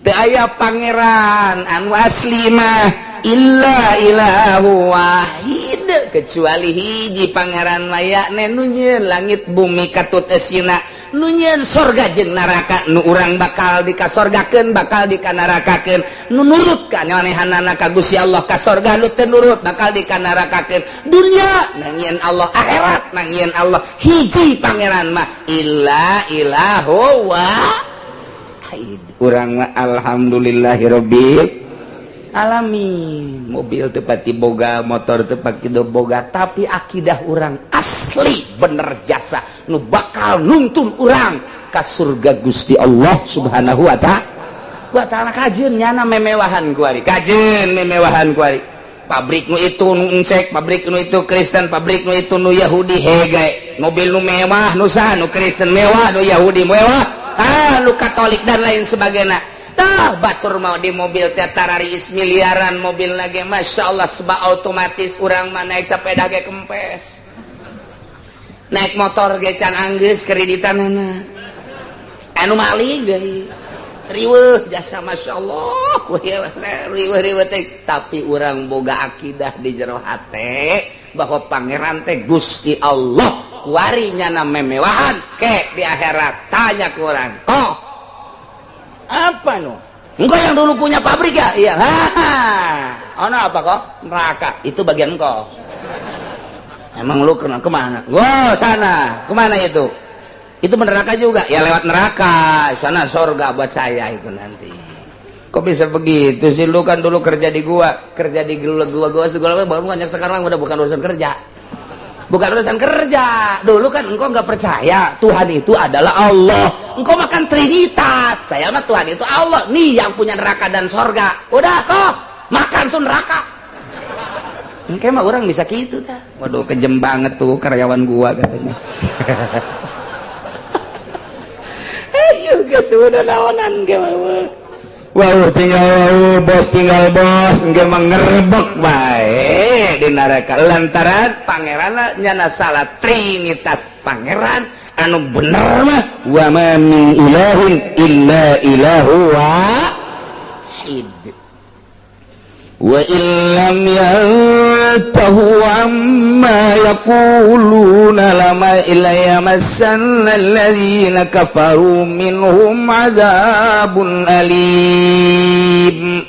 Speaker 1: Teu aya pangeran anu asli mah illa ilahu wahid, kecuali hiji pangeran mayakne nu nyieun langit bumi katut esina, nu nyieun sorga jeung neraka, nu urang bakal dikasorgakeun bakal dikanarakakeun, nu nurut ka nyanehanana ka Gusti Allah ka sorga, nu teu nurut bakal dikanarakakeun. Dunya nangieun Allah, akhirat nangieun Allah, hiji pangeran mah illa ilahu wahid.
Speaker 2: Urang mah alhamdulillahirabbil
Speaker 1: alamin. Mobil tepati boga, motor tepati boga, tapi akidah urang asli bener jasa nu bakal nuntun urang ka surga Gusti Allah Subhanahu wa ta'ala. Kajeun nyana memewahan kuari, kajeun memewahan kuari. Pabrik nu itu nu encek, pabrik nu itu Kristen, pabrik nu itu nu Yahudi, hege mobil nu mewah nu saha, nu Kristen mewah, nu Yahudi mewah, nu Katolik dan lain sebagainya. Tah batur mau di mobil teh tararis miliaran mobil lagi, masya Allah, sebab otomatis urang mah naik sepeda ge kempes, naik motor ge can anggeus kreditanana, anu maling deui riweuh jasa, masya Allah, riweuh-riweuh teh. Tapi urang boga akidah di jero hate bahwa pangeran teh Gusti Allah, kuari nyana memewahan ke di akhirat tanya ku urang, oh apa no? Engkau yang dulu punya pabrik ya? Iya. Oh, no, apa kok? Neraka. Itu bagian engkau. Emang lu kena kemana? Wow, sana. Kemana itu? Itu neraka juga. Ya lewat neraka. Sana sorga buat saya itu nanti. Kok bisa begitu sih? Lu kan dulu kerja di gua, kerja di gua, gua segala macam. Bukan sekarang udah bukan urusan kerja. Bukan urusan kerja. Dulu kan engkau nggak percaya Tuhan itu adalah Allah. Engkau makan Trinitas. Saya mah Tuhan itu Allah. Nih yang punya neraka dan sorga. Udah kok makan tuh neraka. Engkau mah orang bisa gitu dah. Waduh kejem banget tuh karyawan gua katanya. Ayo geus udah naonan ge mah.
Speaker 2: Wow tinggal wow, bos tinggal bos, engke mah ngerebek bae
Speaker 1: di neraka lantaran pangeran nyana salah Trinitas. Pangeran anu bener mah
Speaker 2: wa ma min ilahin illa ilahu wahid. Wa illam yantahu amma yaquluna lama illa yamassanna alladzina kafaru minhum adzabun alim.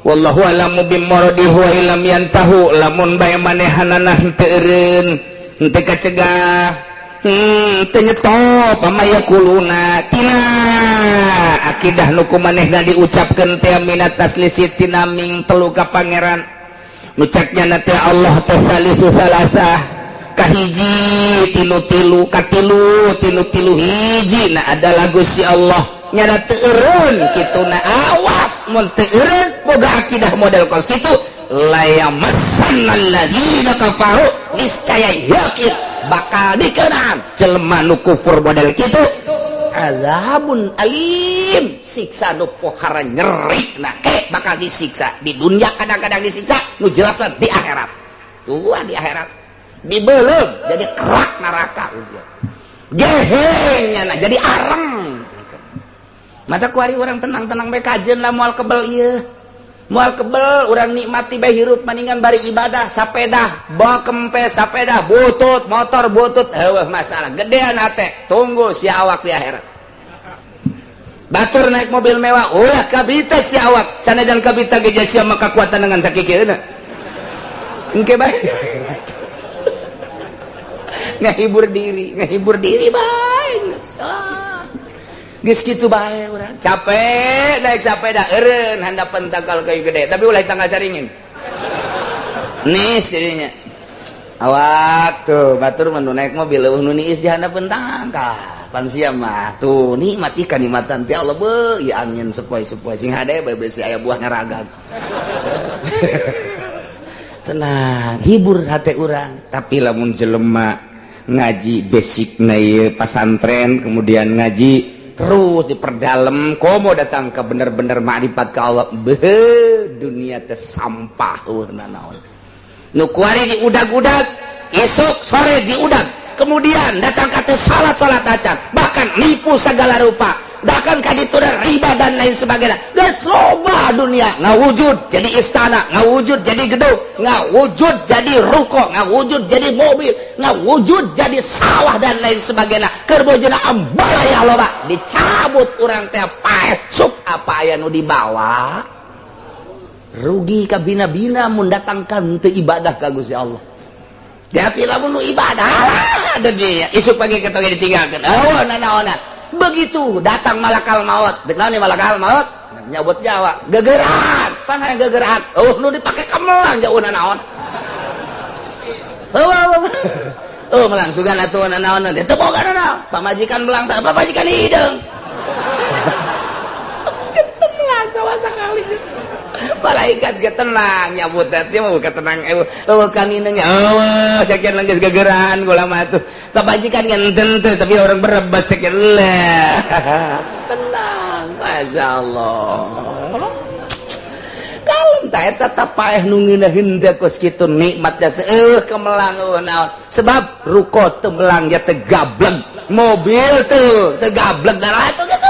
Speaker 1: Wallahu a'lamu bimuradihi wa illam yantahu, lamun bae manehanana henteu eureun, henteu kacegah. Teu nyetop ama yaquluna tina akidah nu ku manehna diucapkeun teh minat taslisi tina ming telu ka Pangeran. Nu cek nyana teh Allah teh salisu salasah, kahiji tinu tilu, katilu tinu tilu hiji. Nah, ada lagu si Allah nyana teu eureun kitu. Na awas mun teu eureun boga akidah model kos kitu, layamassanna alladzina kafaru, niscaya yakin bakal dikenaan jelema nu kufur model kitu azabun alim, siksa nu pohara nyeri. Nah, ke bakal disiksa di dunia, kadang-kadang disiksa nu jelas lah di akhirat tuh, di akhirat dibelum jadi kerak neraka ujian gehengnya. Nah, jadi areng mata kuari orang tenang-tenang bae kajen lah, moal kebel ieu, moal kebel. Urang nikmati bae hirup, mendingan bari ibadah. Sapeda bawa kempes, sapeda butut, motor butut, heueuh masalah gedean hate, tunggu si awak di akhirat. Batur naik mobil mewah, ulah kabita si awak, sanajan kabita ge sia maka kekuatan dengan sakikieuna engke bae ngahibur diri, ngahibur diri bae. Ah. Geus kitu bae urang capek naik sepeda, eureun handapan tangkal kayu gede, tapi ulah tangkal caringin nis jadinya awak tuh. Batur mah naik mobil leuweuh nu niis di handapeun tangkal pan sia mah tuh nikmat ikan nikmatan ti Allah beuh ieu angin sepoi-sepoi sing hade bae besi aya buah ngaragag. Tenang, hibur hati urang. Tapi lamun jelema ngaji basic na pasantren, kemudian ngaji terus diperdalam, komo datang ke bener-bener makrifat ke Allah, beuh, dunia teh sampah, eueuh naon nu kuari diudag-udag, esok sore diudag, kemudian datang ke salat-salat acan, bahkan nipu segala rupa, bahkan kaditu riba dan lain sebagainya. Geus loba dunia ngawujud jadi istana, ngawujud jadi gedung, ngawujud jadi ruko, ngawujud jadi mobil, ngawujud jadi sawah dan lain sebagainya. Keur bojona ambalaya loba, dicabut urang teh paeh sup, apa aya nu dibawa? Rugi kabina-bina mun datangkan teu ibadah ka Gusti Allah. Tapi lamun nu ibadah lah dunia isuk pagi ketong ditinggalkeun, oh nanaonan. Begitu datang malakal maut, dek naon malakal maut nyabut nyawa, gegeran pan hayang gegeran, oh nu dipake kamelang jauh naon. Oh, oh, oh, melang sugan atuh naon teu boga naon, pamajikan melang teh pamajikan hideung geus teu melang sama sakali. Malaikat ge tenang nyabut teh mah tenang, eueuh kaninenya, eueuh sakian geus gegeran kula mah atuh, kebajikan ngenten teh, tapi orang berebas sekian lah tenang. Masya Allah, kalem ta eta tetap paeh nu ngeunaheun teh kos kitu nikmatnya seueuh kemelang eueuh naon, sebab ruko teu melang ya teu gableg, mobil teu teu gableg, darah itu geus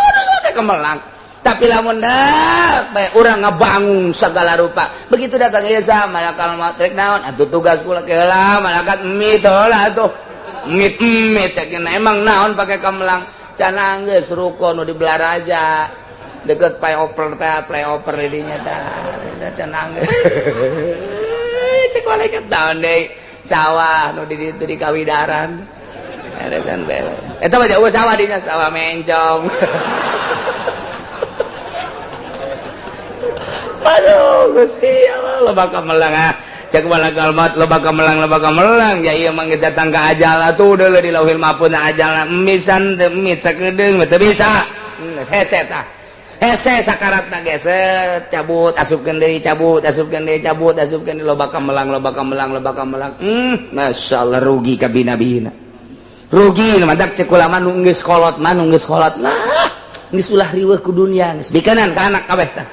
Speaker 1: kemelang. Tapi lamun dah bae urang ngabangun segala rupa, begitu datang ieu sa malakal maut, rek naon atuh tugas kula? Heula malaikat mit heula atuh, mit mit cek, emang naon pake kemelang cenah? Geus ruko nu di Balaraja deket flyover teh, flyover dinya tah cenah geus. Cek malaikat, naon deui? Sawah nu di ditu di Kawidaran eta kan eta mah jauh sawah dinya, sawah mencong. Aduh Gusti Allah, loba kamelang ah. Cek malakal maut, loba kamelang, loba kamelang ya. Ieu mah datang ka ajal atuh deuleu di Lauhil Mahfuz ajal misan teu mit sakedeung teu bisa hese tah, hese sakaratna geset, cabut asupkeun deui, cabut asupkeun deui, cabut asupkeun deui, loba kamelang, loba kamelang, loba kamelang. Masyaallah, rugi kabina-bina, rugi. Madak cek ulama nu geus kolot mah, nu geus kolot lah geus ulah riweuh ku dunia, geus bikanan ka anak kabeh tah.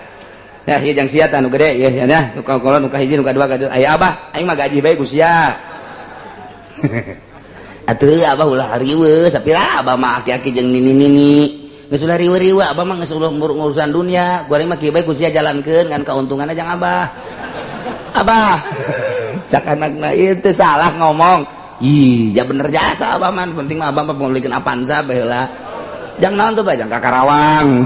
Speaker 1: Ya, ieu jang sia tah nu gede ya, ya nu kolot, nu kahiji, nu kadua, kadua aya abah, aing mah gaji bae ku sia atuh. Abah ulah riweuh sapira, abah mah aki-aki jeung nini-nini geus ulah riweuh-riweuh, abah mah geus ulah urusan dunia, goreng mah kieu bae ku sia jalankeun, ngan kauntunganna jang abah. Abah sakanakna ieu teu salah ngomong. Ih, ya bener jasa abah mah, penting mah abah mah pemilikeun Avanza bae heula. Jang naon tuh bae? Jang ka Karawang.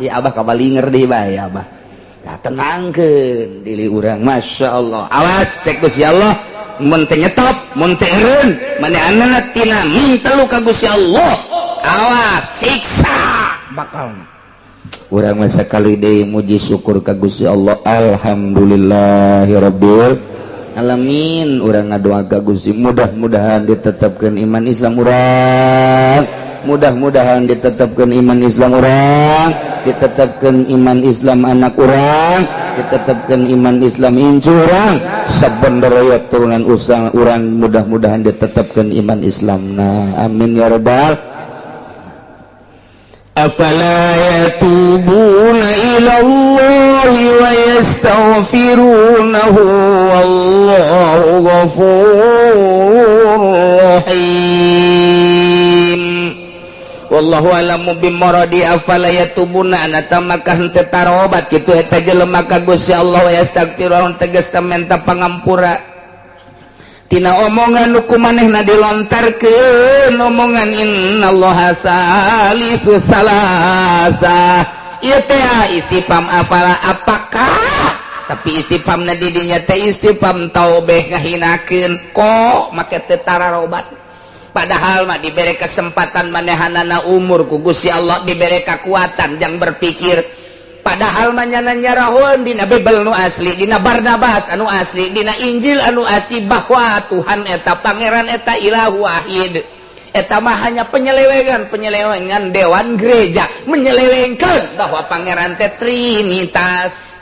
Speaker 1: Ya abah kabalinger deui bae abah. Nah, tenangkeun diri urang, Masya Allah. Awas cek Gusti Allah. Mun teu nyetop, mun teu eureun manehanna tina mintelu ka Gusti Allah, awas siksa bakal.
Speaker 2: Urang mah sakali deui muji syukur ka Gusti Allah, alhamdulillahirabbil alamin. Urang ngadoa ka Gusti, mudah-mudahan ditetapkeun iman Islam urang, mudah-mudahan ditetapkeun iman Islam urang, ditetapkeun iman Islam anak urang, ditetapkeun iman Islam incu urang, saben baraya turunan usang urang, mudah-mudahan ditetapkeun iman Islam. Nah, amin ya rabbal.
Speaker 1: Afala yatubuna ila Allah wa yastaghfirunahu wallahu ghafurur rahim. Wallahu alamu bimuradi. Afala yatubuna anata maka henteu tarobat kitu eta jelema ka Gusti Allah, wa yastaghfirun tegas menta pangampura tina omongan nu ku manehna dilontarkeun, omongan innallaha salisu salasa. Ieu teh istifham afala, apakah, tapi istifhamna di dinya teh istifham taubikh, ngahinakeun, kok make teu tararobat, padahal mah diberi kesempatan manehanana umur ku Gusti Allah, diberi kekuatan jang berpikir. Padahal mah nyana nyarahoeun dina Bible nu asli, dina Barnabas anu asli, dina Injil anu asli, bahwa Tuhan eta, Pangeran eta ilahu wahid. Eta mah hanya penyelewengan, penyelewengan dewan gereja menyelewengkan bahwa Pangeran teh Trinitas.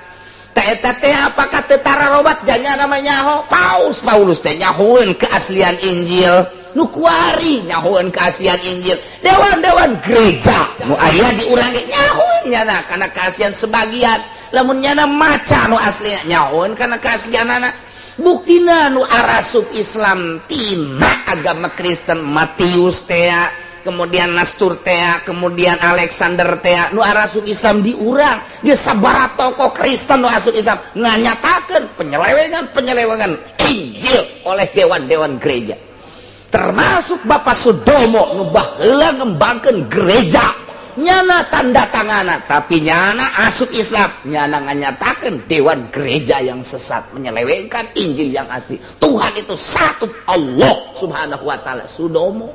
Speaker 1: Teh eta teh apakah teu tararobat janya namanya nyaho Paus Paulus teh nyahoeun keaslian Injil nu kuari, nyahoeun keaslian Injil, dewan-dewan gereja nu aya di urang ge nyahoeun nyana kana keaslian sebagian. Lamun nyana maca nu asli, nyahoeun kana keaslianana. Buktina nu arasup Islam tina agama Kristen, Matius tea, kemudian Nastur tea, kemudian Alexander tea, nu arasup Islam di urang dia sabara tokoh Kristen nu asup Islam nganyatakeun penyelewengan penyelewengan Injil oleh dewan-dewan gereja, termasuk Bapak Sudomo nu baheula ngembangkeun gereja, nyana tanda tangana, tapi nyana asup Islam, nyana nganyatakeun dewan gereja yang sesat menyelewengkan Injil yang asli, Tuhan itu satu, Allah Subhanahu wa taala. Sudomo.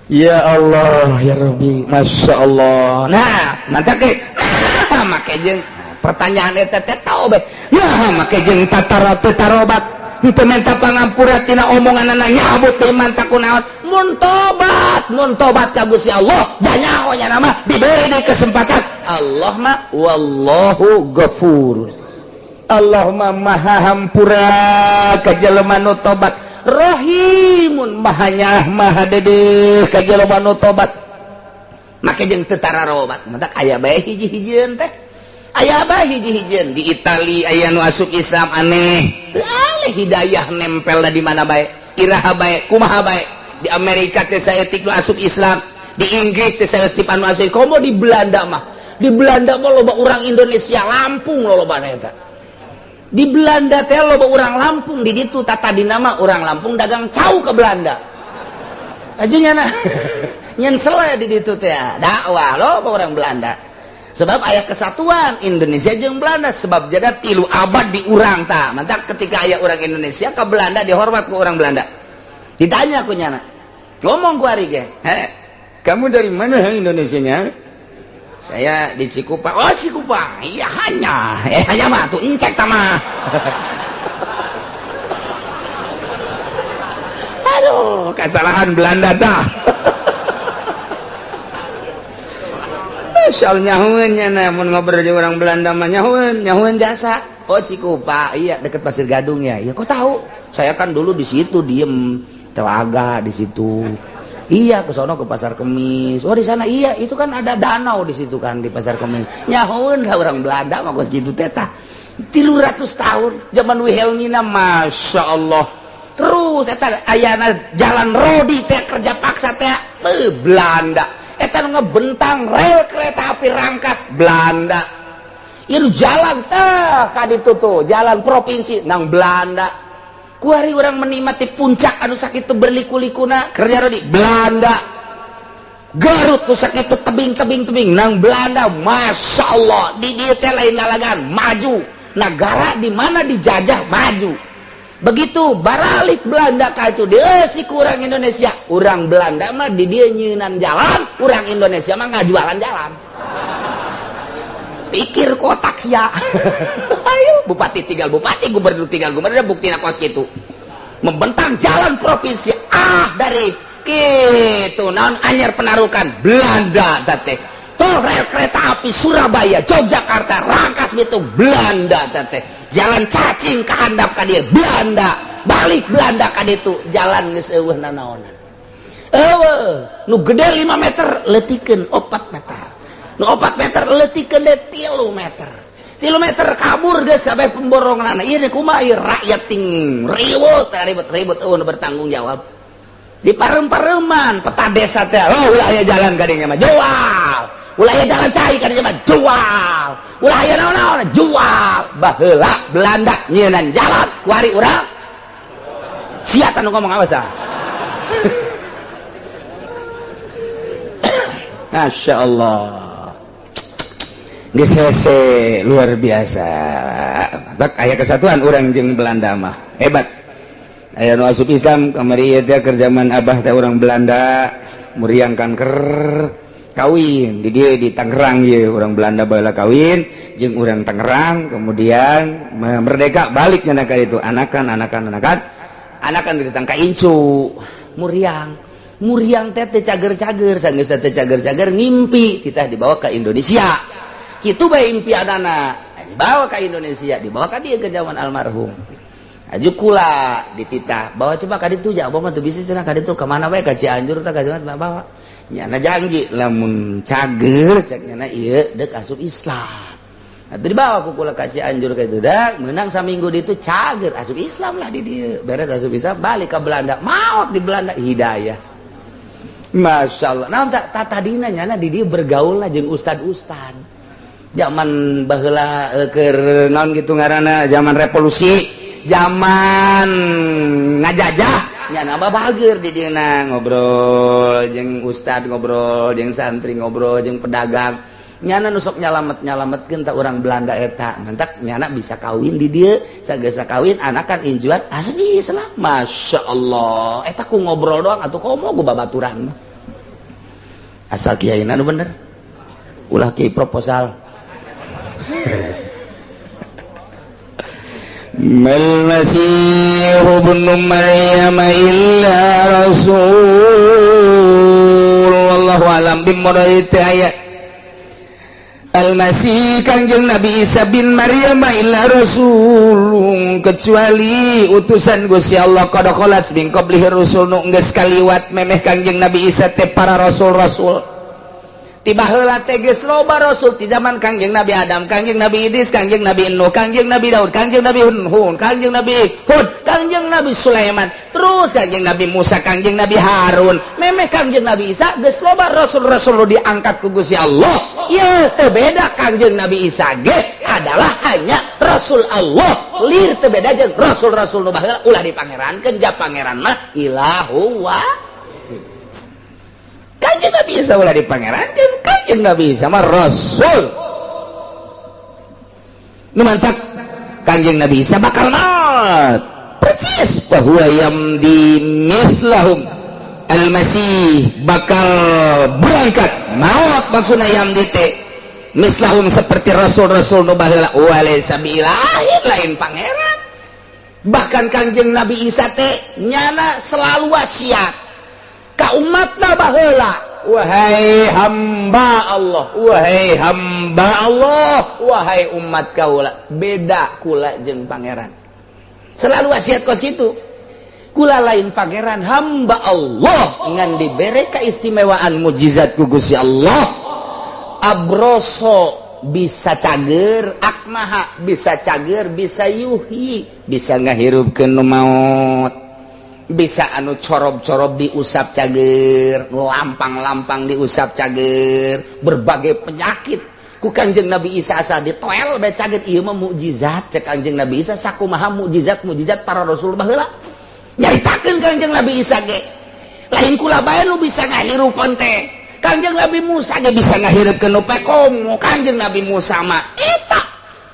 Speaker 2: Ya Allah ya Rabbi, Masya Allah.
Speaker 1: Nah, mantap ke, nah, make jeung pertanyaan eta teh tahu be. Nah, make jeung tatara teu tarobat, henteu minta pangampura tina omonganana, nyabut teu iman tak kunaon. Mun tobat, mun tobat ka Gusti Allah, banyak nya nama diberi di kesempatan. Allah mah wallahu ghafur, Allah mah maha hampura ka jelema nu tobat, rahimun, maha nyaah, maha dedeh ka jelema nu tobat. Make jeung teu tararobat, matak aya bae hiji-hijieun teh, aya bae hiji-hijieun. Di Itali aya nu asup Islam, aneh teu aleh hidayah nempel di mana bae, iraha bae, kumaha bae. Di Amerika teh saeutik nu asup Islam, di Inggris teh saeutik anu asup, komo di Belanda mah. Di Belanda mah loba urang Indonesia, Lampung lolobana eta. Di Belanda teh loba urang Lampung di ditu. Tata di nama urang Lampung dagang cau ke Belanda aja, nyana nyen sele di ditu teh dakwah loba orang Belanda, sebab aya kesatuan Indonesia jeung Belanda, sebab jada 3 abad di urang tah. Mantap, ketika aya orang Indonesia ke Belanda dihormat ku orang Belanda. Ditanya ku nyana, ngomong ku ari ge, "He, kamu dari mana Indonesianya?" "Saya di Cikupa." "Oh, Cikupa." "Iya, hanya hanya mah tuh incek tama." Aduh, kesalahan Belanda tah. Soal nyahueun nya, mun ngobrol jeung orang Belanda mah nyahueun, nyahueun jasa. "Oh, Cikupa, iya, deket Pasir Gadung ya." "Iya, kok tahu?" "Saya kan dulu di situ diem telaga di situ." "Iya, ke sono ke Pasar Kemis." "Oh, di sana." "Iya, itu kan ada danau di situ kan, di Pasar Kemis." Nyahueun lah orang Belanda mah kos gitu teh tah. 300 tahun zaman Wilhelmina, masya Allah. Terus eta ayana jalan rodi teh kerja paksa teh Belanda. Eta nu ngebentang rel kereta api Rangkas Belanda. Itu jalan teh kaditu tuh, jalan provinsi nang Belanda. Kuari orang menikmati puncak anu sakitu berliku-likuna kerja rodi Belanda. Garut tuh sakitu tebing-tebing tebing nang Belanda. Masya Allah, di dieu teh lain lalagan maju negara di mana dijajah maju. Begitu baralik Belanda ka itu dia si kurang Indonesia. Urang Belanda mah di dia nyieunan jalan, urang Indonesia mah ngajualan jalan. Pikir kotak sia. Ayo, bupati tinggal bupati, gubernur tinggal gubernur, bukti kos gitu. Membentang jalan provinsi ah dari gitu naon anyar penarukan Belanda teh. Tol rel kereta api Surabaya Yogyakarta Rangkas Bitung Belanda teh. Jalan cacing ke handap ka dia Belanda, balik Belanda ka ditu jalan geus eueuh nanaonan. Eueuh, nu gede 5 meter leutikeun 4 meter. Nu 4 meter leutikeun deui 3 meter. 3 meter kabur geus kabeh pemboronganna. Ieu kumaha ieu rakyat ting ribut ribut-ribut eueuh nu bertanggung jawab. Di parem-pareman peta desa teh, oh ulah aya jalan kadinya mah jual. Ulah aya jalan cai kadinya mah jual. Ulah aya naon-naon jual. Baheula Belanda nyieunan jalan kuari urang. Sia tanu ngomong awas dah. Masya Allah. Geus hese luar biasa. Tak aya kesatuan urang jeung Belanda mah. Hebat. Aya nu asup Islam kamari ieu teh keur zaman abah teh urang Belanda muriang kanker kawin di dieu di Tangerang ieu urang Belanda baheula kawin jeung urang Tangerang kemudian merdeka balik nya ka itu anakan anakan anakan anakan ditang ka incu muriang muriang teh teu cager-cager sanggeus teh cager-cager ngimpi kita dibawa ke Indonesia kitu bae impianana dibawa ke Indonesia dibawa ka dieu ke zaman almarhum aju kula dititah bawa coba ka ditu ja abah mah teu bisa cenah ka ditu ka mana bae ka Cianjur tah ka Jawa bawa nyana janji lamun cager cek nyana ieu deuk asup Islam atuh dibawa ku kula ka Cianjur ka itu dah meunang saminggu ditu cager asup Islam lah di dieu beres asup Islam balik ka Belanda maot di Belanda hidayah. Masya Allah. Nah, tak tadina nyana di dieu bergaul lah jeung ustad-ustad. Zaman baheula keur naon kitu ngaranna zaman revolusi, zaman ngajajah, nyana mah bager di dieu ngobrol jeung ustad, ngobrol jeung santri, ngobrol jeung pedagang. Nyana nu sok nyalamet-nyalametkeun ta urang Belanda eta. Mantak nyana bisa kawin di dieu, sagesa kawin anakan injuan asup Islam. Masya Allah. Eta ku ngobrol doang atuh komo ku babaturan mah. Asal kiai nu bener. Ulah kiai proposal.
Speaker 2: Mal Masih ibnu Maryam illa rasul wallahu alam bimuradi ayat Al-Masih Kangjeng Nabi Isa bin Maryam illa rasul kecuali utusan Gusti Allah qad khalat min qablihi rusul nu geus kaliwat memeh Kangjeng Nabi Isa teh para rasul-rasul.
Speaker 1: Tiba heula teh geus loba rasul di zaman Kangjeng Nabi Adam, Kangjeng Nabi Idris, Kangjeng Nabi Nuh, Kangjeng Nabi Daud, Kangjeng Nabi Hud, Kangjeng Nabi Hud, Kangjeng Nabi Sulaiman, terus Kangjeng Nabi Musa, Kangjeng Nabi Harun, memeh Kangjeng Nabi Isa geus loba rasul-rasul nu diangkat ku Gusti Allah. Ieu teu beda Kangjeng Nabi Isa ge adalah hanya rasul Allah. Lir teu beda jeung rasul-rasul nu baheula ulah dipangerankeun ja pangeran mah ilahu wa
Speaker 2: Kanjeng Nabi Isa ulah dipangerankeun, Kanjeng Nabi Isa mah rasul. Nu mantak Kanjeng Nabi Isa bakal maut. Persis bahwa yamdi mislahum Al-Masih bakal berangkat maut maksudna yamdi teh mislahum seperti rasul-rasul nu baheula walaysa biilahin lain pangeran.
Speaker 1: Bahkan Kanjeng Nabi Isa teh nyana selalu wasiat ka umatna baheula, wahai hamba Allah, wahai hamba Allah, wahai umat kaula, beda kula jeung pangeran. Selalu wasiat kos kitu. Kula lain pangeran, hamba Allah ngan dibere keistimewaan mujizat ku Gusti Allah. Abroso bisa cager, akmaha bisa cager, bisa yuhi,
Speaker 2: bisa ngahirupkeun nu maot,
Speaker 1: bisa anu corob-corob diusap cager, lampang-lampang diusap cager, berbagai penyakit ku Kangjeng Nabi Isa asa ditoel bae cager. Ieu mah mukjizat cek Kangjeng Nabi Isa sakumaha mukjizat-mukjizat para rasul baheula. Nyaritakeun Kangjeng Nabi Isa ge lain kula bae nu bisa ngahirupan teh. Kangjeng Nabi Musa ge bisa ngahirupkeun nu komo Kangjeng Nabi Musa mah eta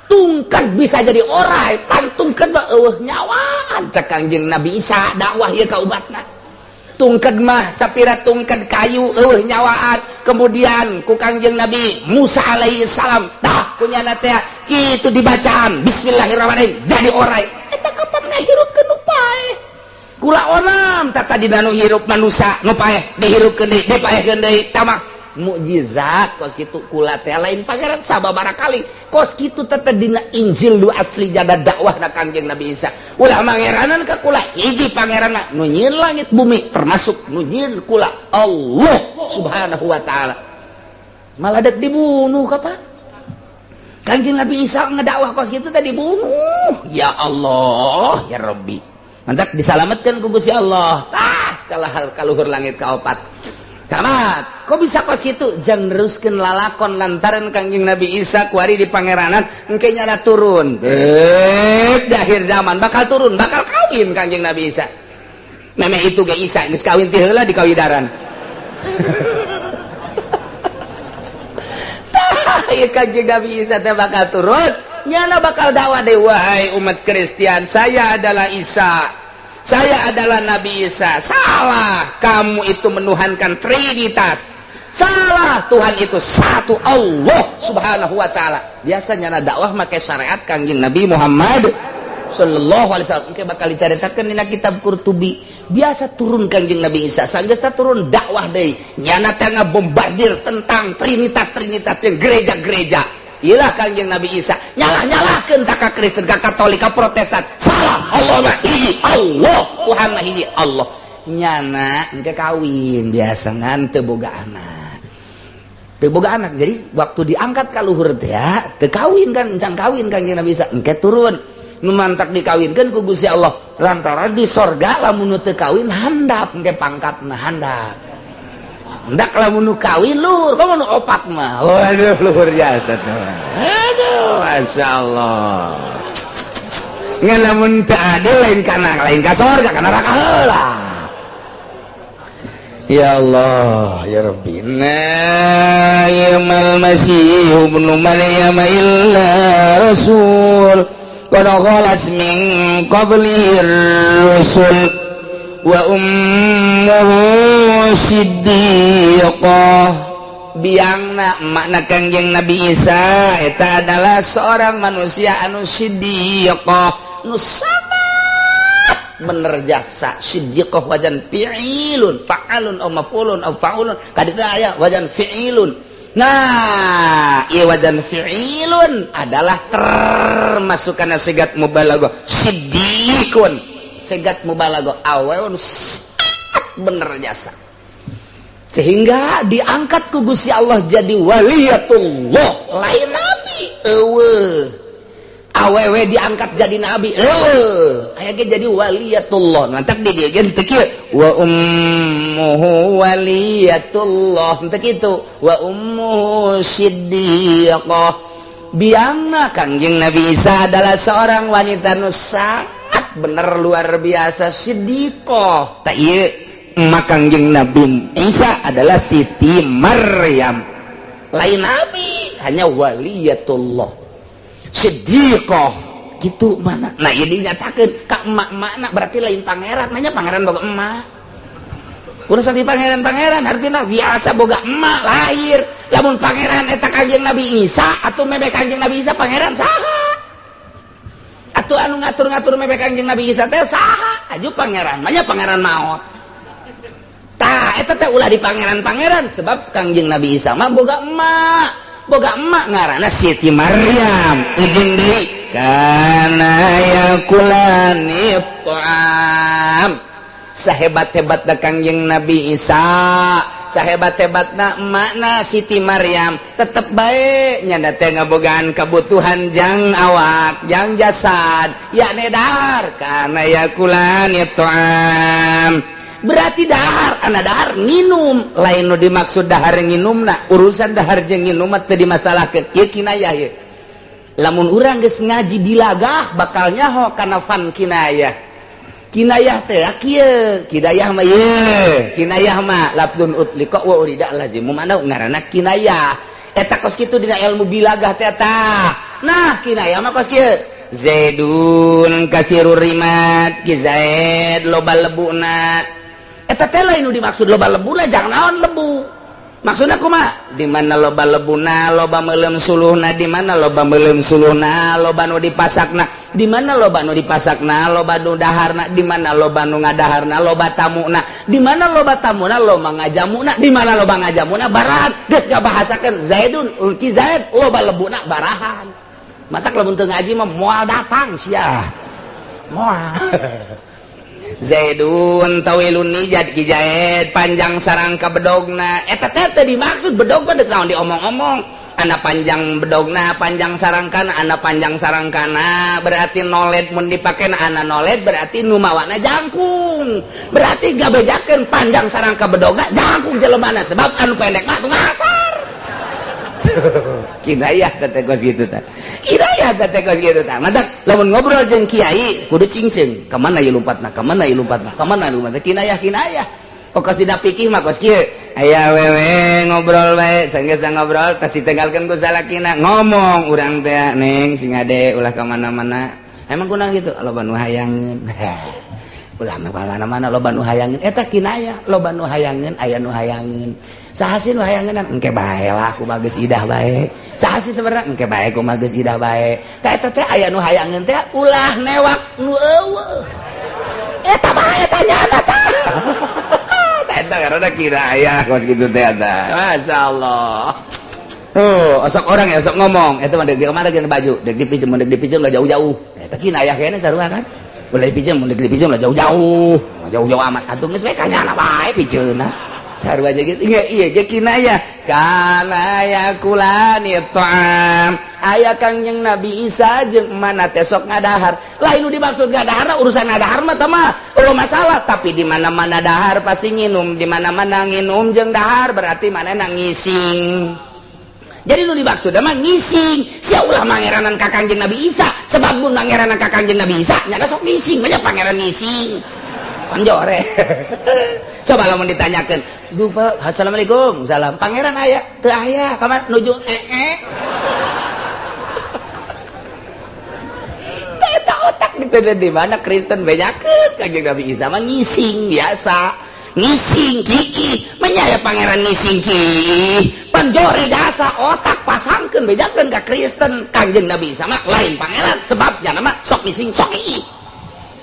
Speaker 1: Tungkat bisa jadi orai, pantungkeun mah eueuh nyawaan cek Kangjeng Nabi Isa dakwah ieu ka umatna. Tungked mah sapira tungked kayu eueuh nyawaan. Kemudian ku Kangjeng Nabi Musa alaihi salam tah kunyana teh kitu dibacaan bismillahirrahmanirrahim jadi orai. Eta kapan ngahirupkeun nu paeh? Kula onam tah tadi nu hirup manusia nu paeh dihirupkeun deui, dipaehkeun deui tamak mukjizat kos kitu kula teh lain pangeran sababaraha kali kos kitu teh dina Injil nu asli jada dakwah na Kangjeng Nabi Isa. Ulah mangeranan ka kula, hiji pangeran nu nyieun langit bumi termasuk nu nyieun kula Allah Subhanahu wa taala. Malah dek dibunuh kapan Kangjeng Nabi Isa ngedakwah kos kitu teh dibunuh. Ya Allah ya Rabbi, mantak disalametkeun ku Gusti Allah tah kalah kaluhur langit kaopat. Tamat, kok bisa kos kitu? Jang neruskeun lalakon lantaran Kangjeng Nabi Isa kuari di pangeranan engke nyana turun. Di akhir zaman bakal turun, bakal kawin Kangjeng Nabi Isa. Memeh itu ge Isa geus kawin ti heula di kawidaran. Tah, ieu Kangjeng Nabi Isa teh bakal turun, nyana bakal dakwah deui, wahai umat Kristen, saya adalah Isa. Saya adalah Nabi Isa. Salah, kamu itu menuhankan Trinitas. Salah, Tuhan itu satu Allah Subhanahu wa taala. Biasanya na dakwah make syariat Kangjeng Nabi Muhammad sallallahu alaihi wasallam. Engke bakal dicaritakeun dina kitab Qurtubi. Biasa turun Kangjeng Nabi Isa, sanggeus turun dakwah deui. Nyana teh ngabombardir tentang Trinitas-trinitas jeung gereja-gereja. Iyalah Kangjeng Nabi Isa nyalah-nyalahkeun ta ka Kristen, ka Katolik, ka Protestan. Salah, Allah mah hiji, Allah Tuhan mah hiji Allah. Nyana engke kawin biasa ngan teu boga anak. Teu boga anak. Jadi waktu diangkat ka luhur teh teu kawin kan, encan kawin Kangjeng Nabi Isa. Engke turun nu mantak dikawinkeun ku Gusti Allah. Lantaran di sorga lamun nu teu kawin handap engke pangkatna handap. Ndak lamun nu kawin luhur, komo nu opat mah. Waduh luhur jasa teh. Aduh, masyaallah. Ngan lamun teu adil lain kana lain ka sorga, ka neraka heula. Ya Allah, ya Rabbi. Na yamal Masih ibnu Maryam illa rasul qad khalat min qablihi rusul wa ummuhu siddiqah. Biangna makna Kangjeng Nabi Isa eta adalah seorang manusia anu siddiqah, nu sangat bener jasa. Siddiqah wajan fi'ilun fa'alun aw maf'ulun aw fa'ulun kaditu aya wajan fi'ilun. Nah, ieu wajan fi'ilun adalah termasuk kana sigat mubalaghah siddiqun, segat mubalaghah awewe bener jasa sehingga diangkat ku Gusti Allah jadi waliyatullah, lain nabi eueuh. Awewe diangkat jadi nabi eueuh, aya ge jadi waliyatullah. Mantak di dieu ge teu kieu wa ummuhu waliyatullah, teu kitu wa ummuhu siddiqah. Biangna Kangjeng Nabi Isa adalah seorang wanita nu sangat bener luar biasa siddiqah. Tak ieu emak Kangjeng Nabi Isa adalah Siti Maryam, lain nabi, hanya waliyatullah siddiqah gitu mana. Nah ini dinyatakeun ka emak-emakna berarti lain pangeran, nanya pangeran boga emak. Kudu sampai pangeran-pangeran artinya biasa boga emak lahir. Lamun pangeran eta Kangjeng Nabi Isa atau mebe Kangjeng Nabi Isa pangeran saha? Atau anu ngatur-ngatur mebe Kangjeng Nabi Isa teh saha? Aju pangeran, manya pangeran maot. Tah eta teh ulah di pangeran-pangeran sebab Kangjeng Nabi Isa mah boga emak. Boga emak ngaranna Siti Maryam. Ujung deui kana yakulani ta'am. Sahebat-hebatna Kangjeng Nabi Isa, sahebat-hebatna emakna Siti Maryam, tetep bae nyanda teh ngabogaan kebutuhan jang awak, jang jasad, yakni dahar kana yakulani ta'am. Berarti dahar, ana dahar nginum, lain nu dimaksud dahar nginumna, urusan dahar jeung nginum mah teu dimasalahkeun. Ieu kinayah ieu. Lamun urang geus ngaji bilagah bakal nyaho kana fan kinayah. Kinayah teh kieu, kinayah mah ieu, kinayah mah lafdzun utliqa wa urida lazimu mana ngaranna kinayah. Eta kos kitu dina ilmu bilagah teh tah. Nah, kinayah mah kos kieu. Zaidun kasirur rimat, Ki Zaid loba lebuna. Eta teh lain nu dimaksud loba lebuna, jangan naon lebu. Maksudna kumaha? Di mana loba lebuna, loba meuleum suluhna, di mana loba meuleum suluhna, loba nu dipasakna, di mana loba nu dipasakna, loba nu daharna, di mana loba nu ngadaharna, loba tamuna, di mana loba tamuna, loba ngajamuna, di mana loba ngajamuna, barahan. Geus ngabahasakeun Zaidun, Ki Zaid loba lebuna barahan. Matak lamun teu ngaji mah moal datang sia. Moal. Zaidun tawilun nijad, Ki Zaid panjang sarangka bedogna. Eta teh teu dimaksud bedog mah deuk naon diomong-omong. Ana panjang bedogna, panjang sarangkana, ana panjang sarangkana berarti noled mun dipake, ana noled berarti nu mawana jangkung. Berarti gabejakeun panjang sarangka bedogna jangkung jelemana, sebab anu pendek mah tuh ngasar. Kinayah teh kos kitu tah. Kinayah teh kos kitu tah. Matak lamun ngobrol jeung kiai kudu cingceung. Ka mana ieu lompatna? Ka mana ieu lompatna? Ka mana lompatna? Kinayah kinayah. Kok kasih pikih mah kos kieu. Aya awewe ngobrol bae, sanggeus ngobrol tas ditinggalkeun ku salakina, ngomong urang teh, "Neng, sing ade ulah ka mana-mana." Emang kunaon gitu? Loba nu hayangeun. Ulah ka mana-mana, loba nu hayangeun. Eta kinayah, loba nu hayangeun, aya nu hayangeun. Saha sih nu hayangeun? Engke bae lah, kumaha geus idah bae. Saha sih sebenarnya? Engke bae, kumaha geus idah bae. Tah, eta teh aya nu hayangeun teh, ulah newak nu eueuh. Eta bae tanyana tah. Eta karena kinayah kos kitu teh eta. Masyaallah. Oh, osok orang ya osok ngomong, eta mah deuk di mana baju, deuk dipinjem, deuk dipinjem lah jauh-jauh. Eta kinayah kayaknya sarua kan. Ulah dipinjem, deuk dipinjem lah jauh-jauh. Jauh-jauh amat. Atuh geus we kanyana bae pijeunna. Sarua aja gitu. Iya, iya, ge kinayah. Kana yakulani ta'am. Aya Kangjeng Nabi Isa jeung mana teh sok ngadahar. Lain nu dimaksud ngadahar, urusan ngadahar mah teh mah oh masalah, tapi di mana-mana dahar pasti nginum, di mana-mana nginum jeung dahar berarti mana ngising. Jadi nu dimaksud mah ngising. Sia ulah mangeranan ka Kangjeng Nabi Isa, sebab mun mangeranan ka Kangjeng Nabi Isa nyana sok ngising, banyak pangeran ngising. Panjore. Coba lamun ditanyakeun, "Duh, Pak, assalamualaikum." Salam. Pangeran aya? Teu aya. Kamar nuju ee. Eta otak gitu di mana Kristen bejakeun Kangjeng Nabi Isa mah ngising biasa. Ngising kiki, menyaya pangeran ngising ki. Panjore jasa otak pasangkeun bejakeun ka Kristen Kangjeng Nabi Isa mah lain pangeran, sebab nyana mah sok ngising sok ki.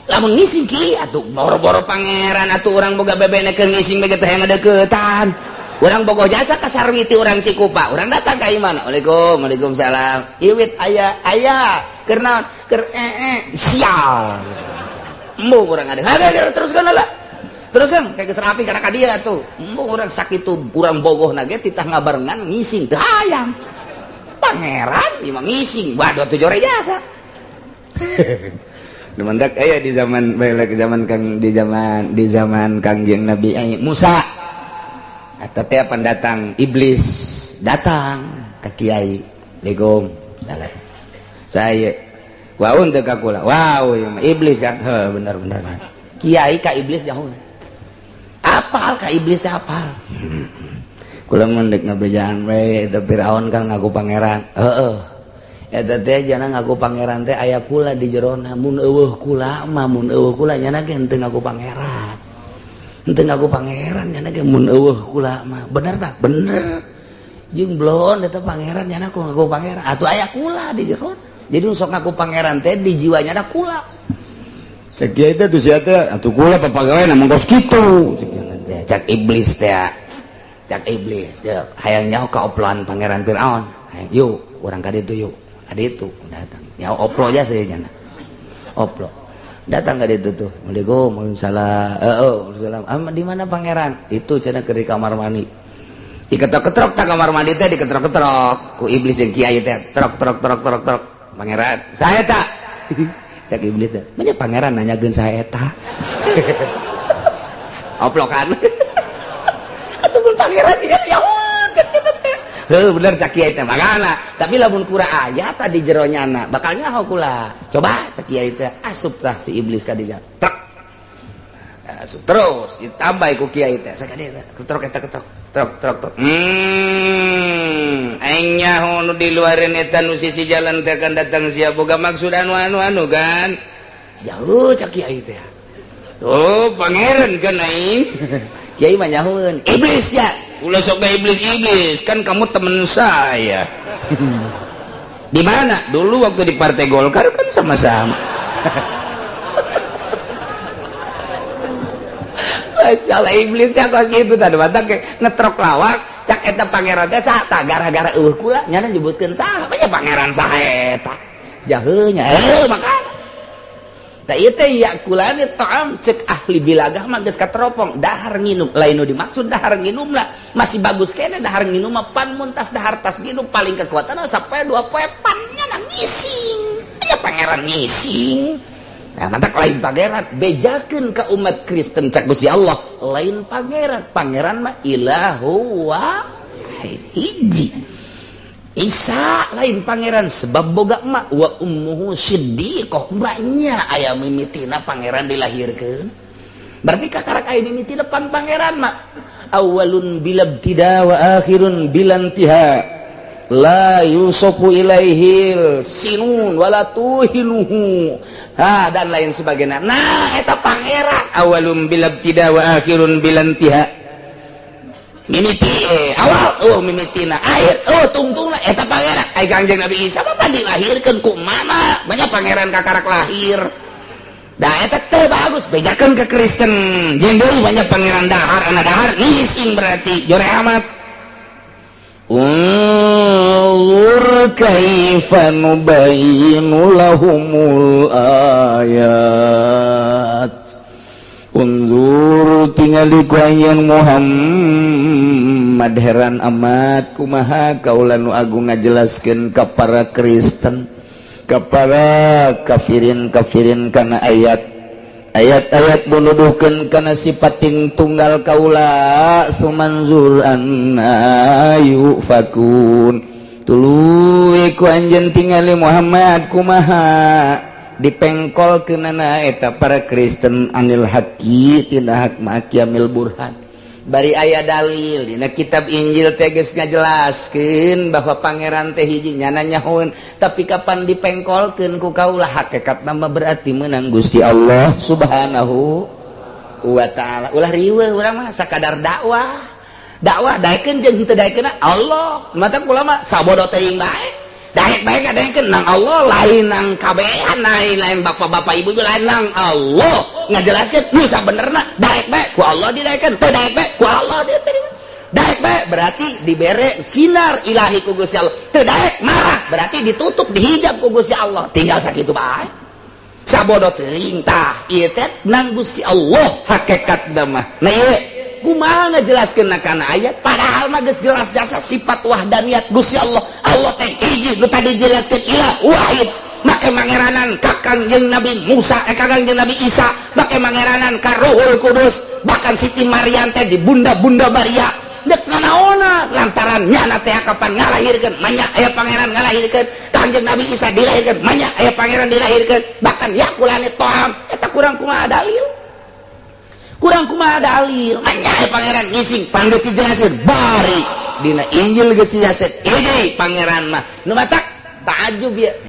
Speaker 1: Lamun ngising ki atuh boro-boro pangeran, atuh urang boga bebene keur ngising bege teh ngadeukeutan. Urang bogoh jasa ka Sarwiti urang Cikupa, urang datang ka imana. Waalaikum, waalaikumsalam. Iwit aya, aya. Keur naon? Keur ee sial. Embung urang ada. Teruskan lah. Teruskan kayak geus rapi kana ka dia tuh. Embung urang sakitu urang bogoh na ge titah ngabarengan ngising teu hayang. Pangeran ieu mah ngising, waduh atuh jore jasa. Dumandak aya di zaman balik zaman Kang di zaman Kangjeng Nabi Musa. Eta teh pendatang iblis datang ke kiai. Assalamualaikum. Salam. Saya wow teu ka kula. Wow, ieu mah iblis kan. Heuh, bener bener. Kiai ka iblis jauh. Apal ka iblis teh apal. Kula mun deuk ngabejaan we eta Firaun kan ngaku pangeran. Heeh. Eta teh jana ngaku pangeran teh aya kula di jerona, mun eueuh kula mah, mun eueuh kula nyana ge henteu ngaku pangeran. Henteu ngaku pangeran nyana ge mun eueuh kula mah. Bener tah? Bener. Jeung blon eta pangeran nyana ku ngaku pangeran. Atuh aya kula di jerona. Jadi sok ngaku pangeran teh di jiwanya ada kula.
Speaker 2: Cek kiai teh tuh sia teh atuh kula papagawe mah kos kitu.
Speaker 1: Cak iblis teh. Cak iblis ya, hayang nyaho ka oploan pangeran Firaun. Yuk, urang ka ditu yuk. Ka ditu datang. Ya oplo aja saya nyana. Oplo. Datang ka ditu tuh. Waalaikum waalaikumsalam. Heeh, waalaikumsalam. Ah, di mana pangeran? Itu cenah keur di kamar mandi. Diketrok-ketrok tak kamar mandi teh, diketrok-ketrok ku iblis jeung kiai teh. Trok trok trok trok trok. Pangeran, saya tak. Cak iblis teh. Banyak pangeran nanyakeun saya eta. Oplokan. Ataupun pangeran dia ya cek kitu teh. Heuh, bener cak kiai teh makana. Tapi lamun kura aya tadi jero nyana, bakal nyaho kula. Coba cak kiai teh asup tah si iblis ka dinya. Trek. Asup terus ditambah ku kiai teh. Sakadieu ketrok eta ketrok. Trok trok trok. Aing nyaho nu di luareun eta nu sisi jalan teh akan datang sia boga maksud anu anu anu kan. Jauh cak kiai teh. Oh, pangeran kan aing. Kiai mah nyahoeun, iblis ya. Ulah sok ga iblis-iblis, kan kamu temen saya. Di mana? Dulu waktu di Partai Golkar kan sama-sama. Masalah iblisnya kos gitu tadi mata ngetrok lawak cak eta pangeran teh saha tah gara-gara eueuh kula nya nyebutkeun saha nya pangeran saha eta jaheunya maka tah ieu teh yakulani ta'am cek ahli bilagah mah geus kateropong dahar nginum lain nu dimaksud dahar nginum lah masih bagus kene dahar nginum mah pan mun tas dahar tas nginum paling kekuatan sampai 2 poe pannya ngising nya pangeran ngising. Nah, mantak lain pangeran bejakeun ka umat Kristen cak Gusti Allah lain pangeran pangeran mah ilahu wahid hiji Isa lain pangeran sebab boga emak wa ummuhu siddiqah emaknya aya mimitina pangeran dilahirkeun berarti kakarak aya mimitina pan pangeran mah awalun bilabtida wa akhirun bilantiha la yusofu ilaihil sinun wala tuhinuhu ha dan lain sebagainya. Nah eta pangeran awalum bilabtida wa akhirun bilantiha mimiti awal oh mimitina akhir oh tungtungna eta pangeran. Ai Kangjeng Nabi Isa mah dilahirkeun ku mana banyak pangeran kakarak lahir da eta teh bagus bejakeun ke Kristen jeung deui banyak pangeran dahar ana dahar ngising berarti jore amat. Unzur kaifa nubayyinu lahumul ayat. Unzur tingali ku anjeun Muhammad heran amat kumaha kaula nu agung ngajelaskeun ka para Kristen ka para kafirin-kafirin kana ayat ayat-ayat menuduhkan karena sifating tunggal kaula sumanzur anna yufakun tuluy ku anjeun tingali Muhammad kumaha dipengkol kenana eta para Kristen anil haqi tina hak ma'qiyamil burhan bari aya dalil dina kitab Injil teh geus ngajelaskeun bahwa pangeran teh hiji nyana nyahoeun tapi kapan dipengkolkeun ku kaula hakikatna mah berarti meunang Gusti Allah Subhanahu wa taala. Ulah riweuh urang mah sakadar dakwah dakwah daekeun jeung henteu daekeun Allah mata kula mah sabodo teuing bae daek bae kadaekeun nang Allah lain nang kabehan lain lain bapak-bapak ibu lain nang Allah ngajelaskeun nu sabenerna daek bae ku Allah didaekeun teu daek bae ku Allah diterima daek bae berarti dibere sinar ilahi ku Gusti Allah teu daek marah berarti ditutup dihijab ku Gusti Allah tinggal sakitu bae sabodo teuing tah ieu teh nang Gusti Allah hakikatna mah. Nah ieu kumaha ngajelaskeun kana ayat padahal mah geus jelas jasa sifat wahdaniyat Gusti Allah. Allah teh hiji nu tadi dijelaskeun ilah wahid make mangeranan ka Kangjeng Nabi Musa Kangjeng Nabi Isa make mangeranan ka Ruhul Kudus bahkan Siti Maryam teh di bunda-bunda Maria dek nanaona lantaran nyana teh kapan ngalahirkeun manya aya pangeran ngalahirkeun Kangjeng Nabi Isa dilahirkeun manya aya pangeran dilahirkeun bahkan yakulane toham eta kurang kumaha dalil kurang kumaha dalil manya aya pangeran ngising pan geus dijelasin bari dina Injil geus dijelasin hiji pangeran mah nu matak ta'ajub ya.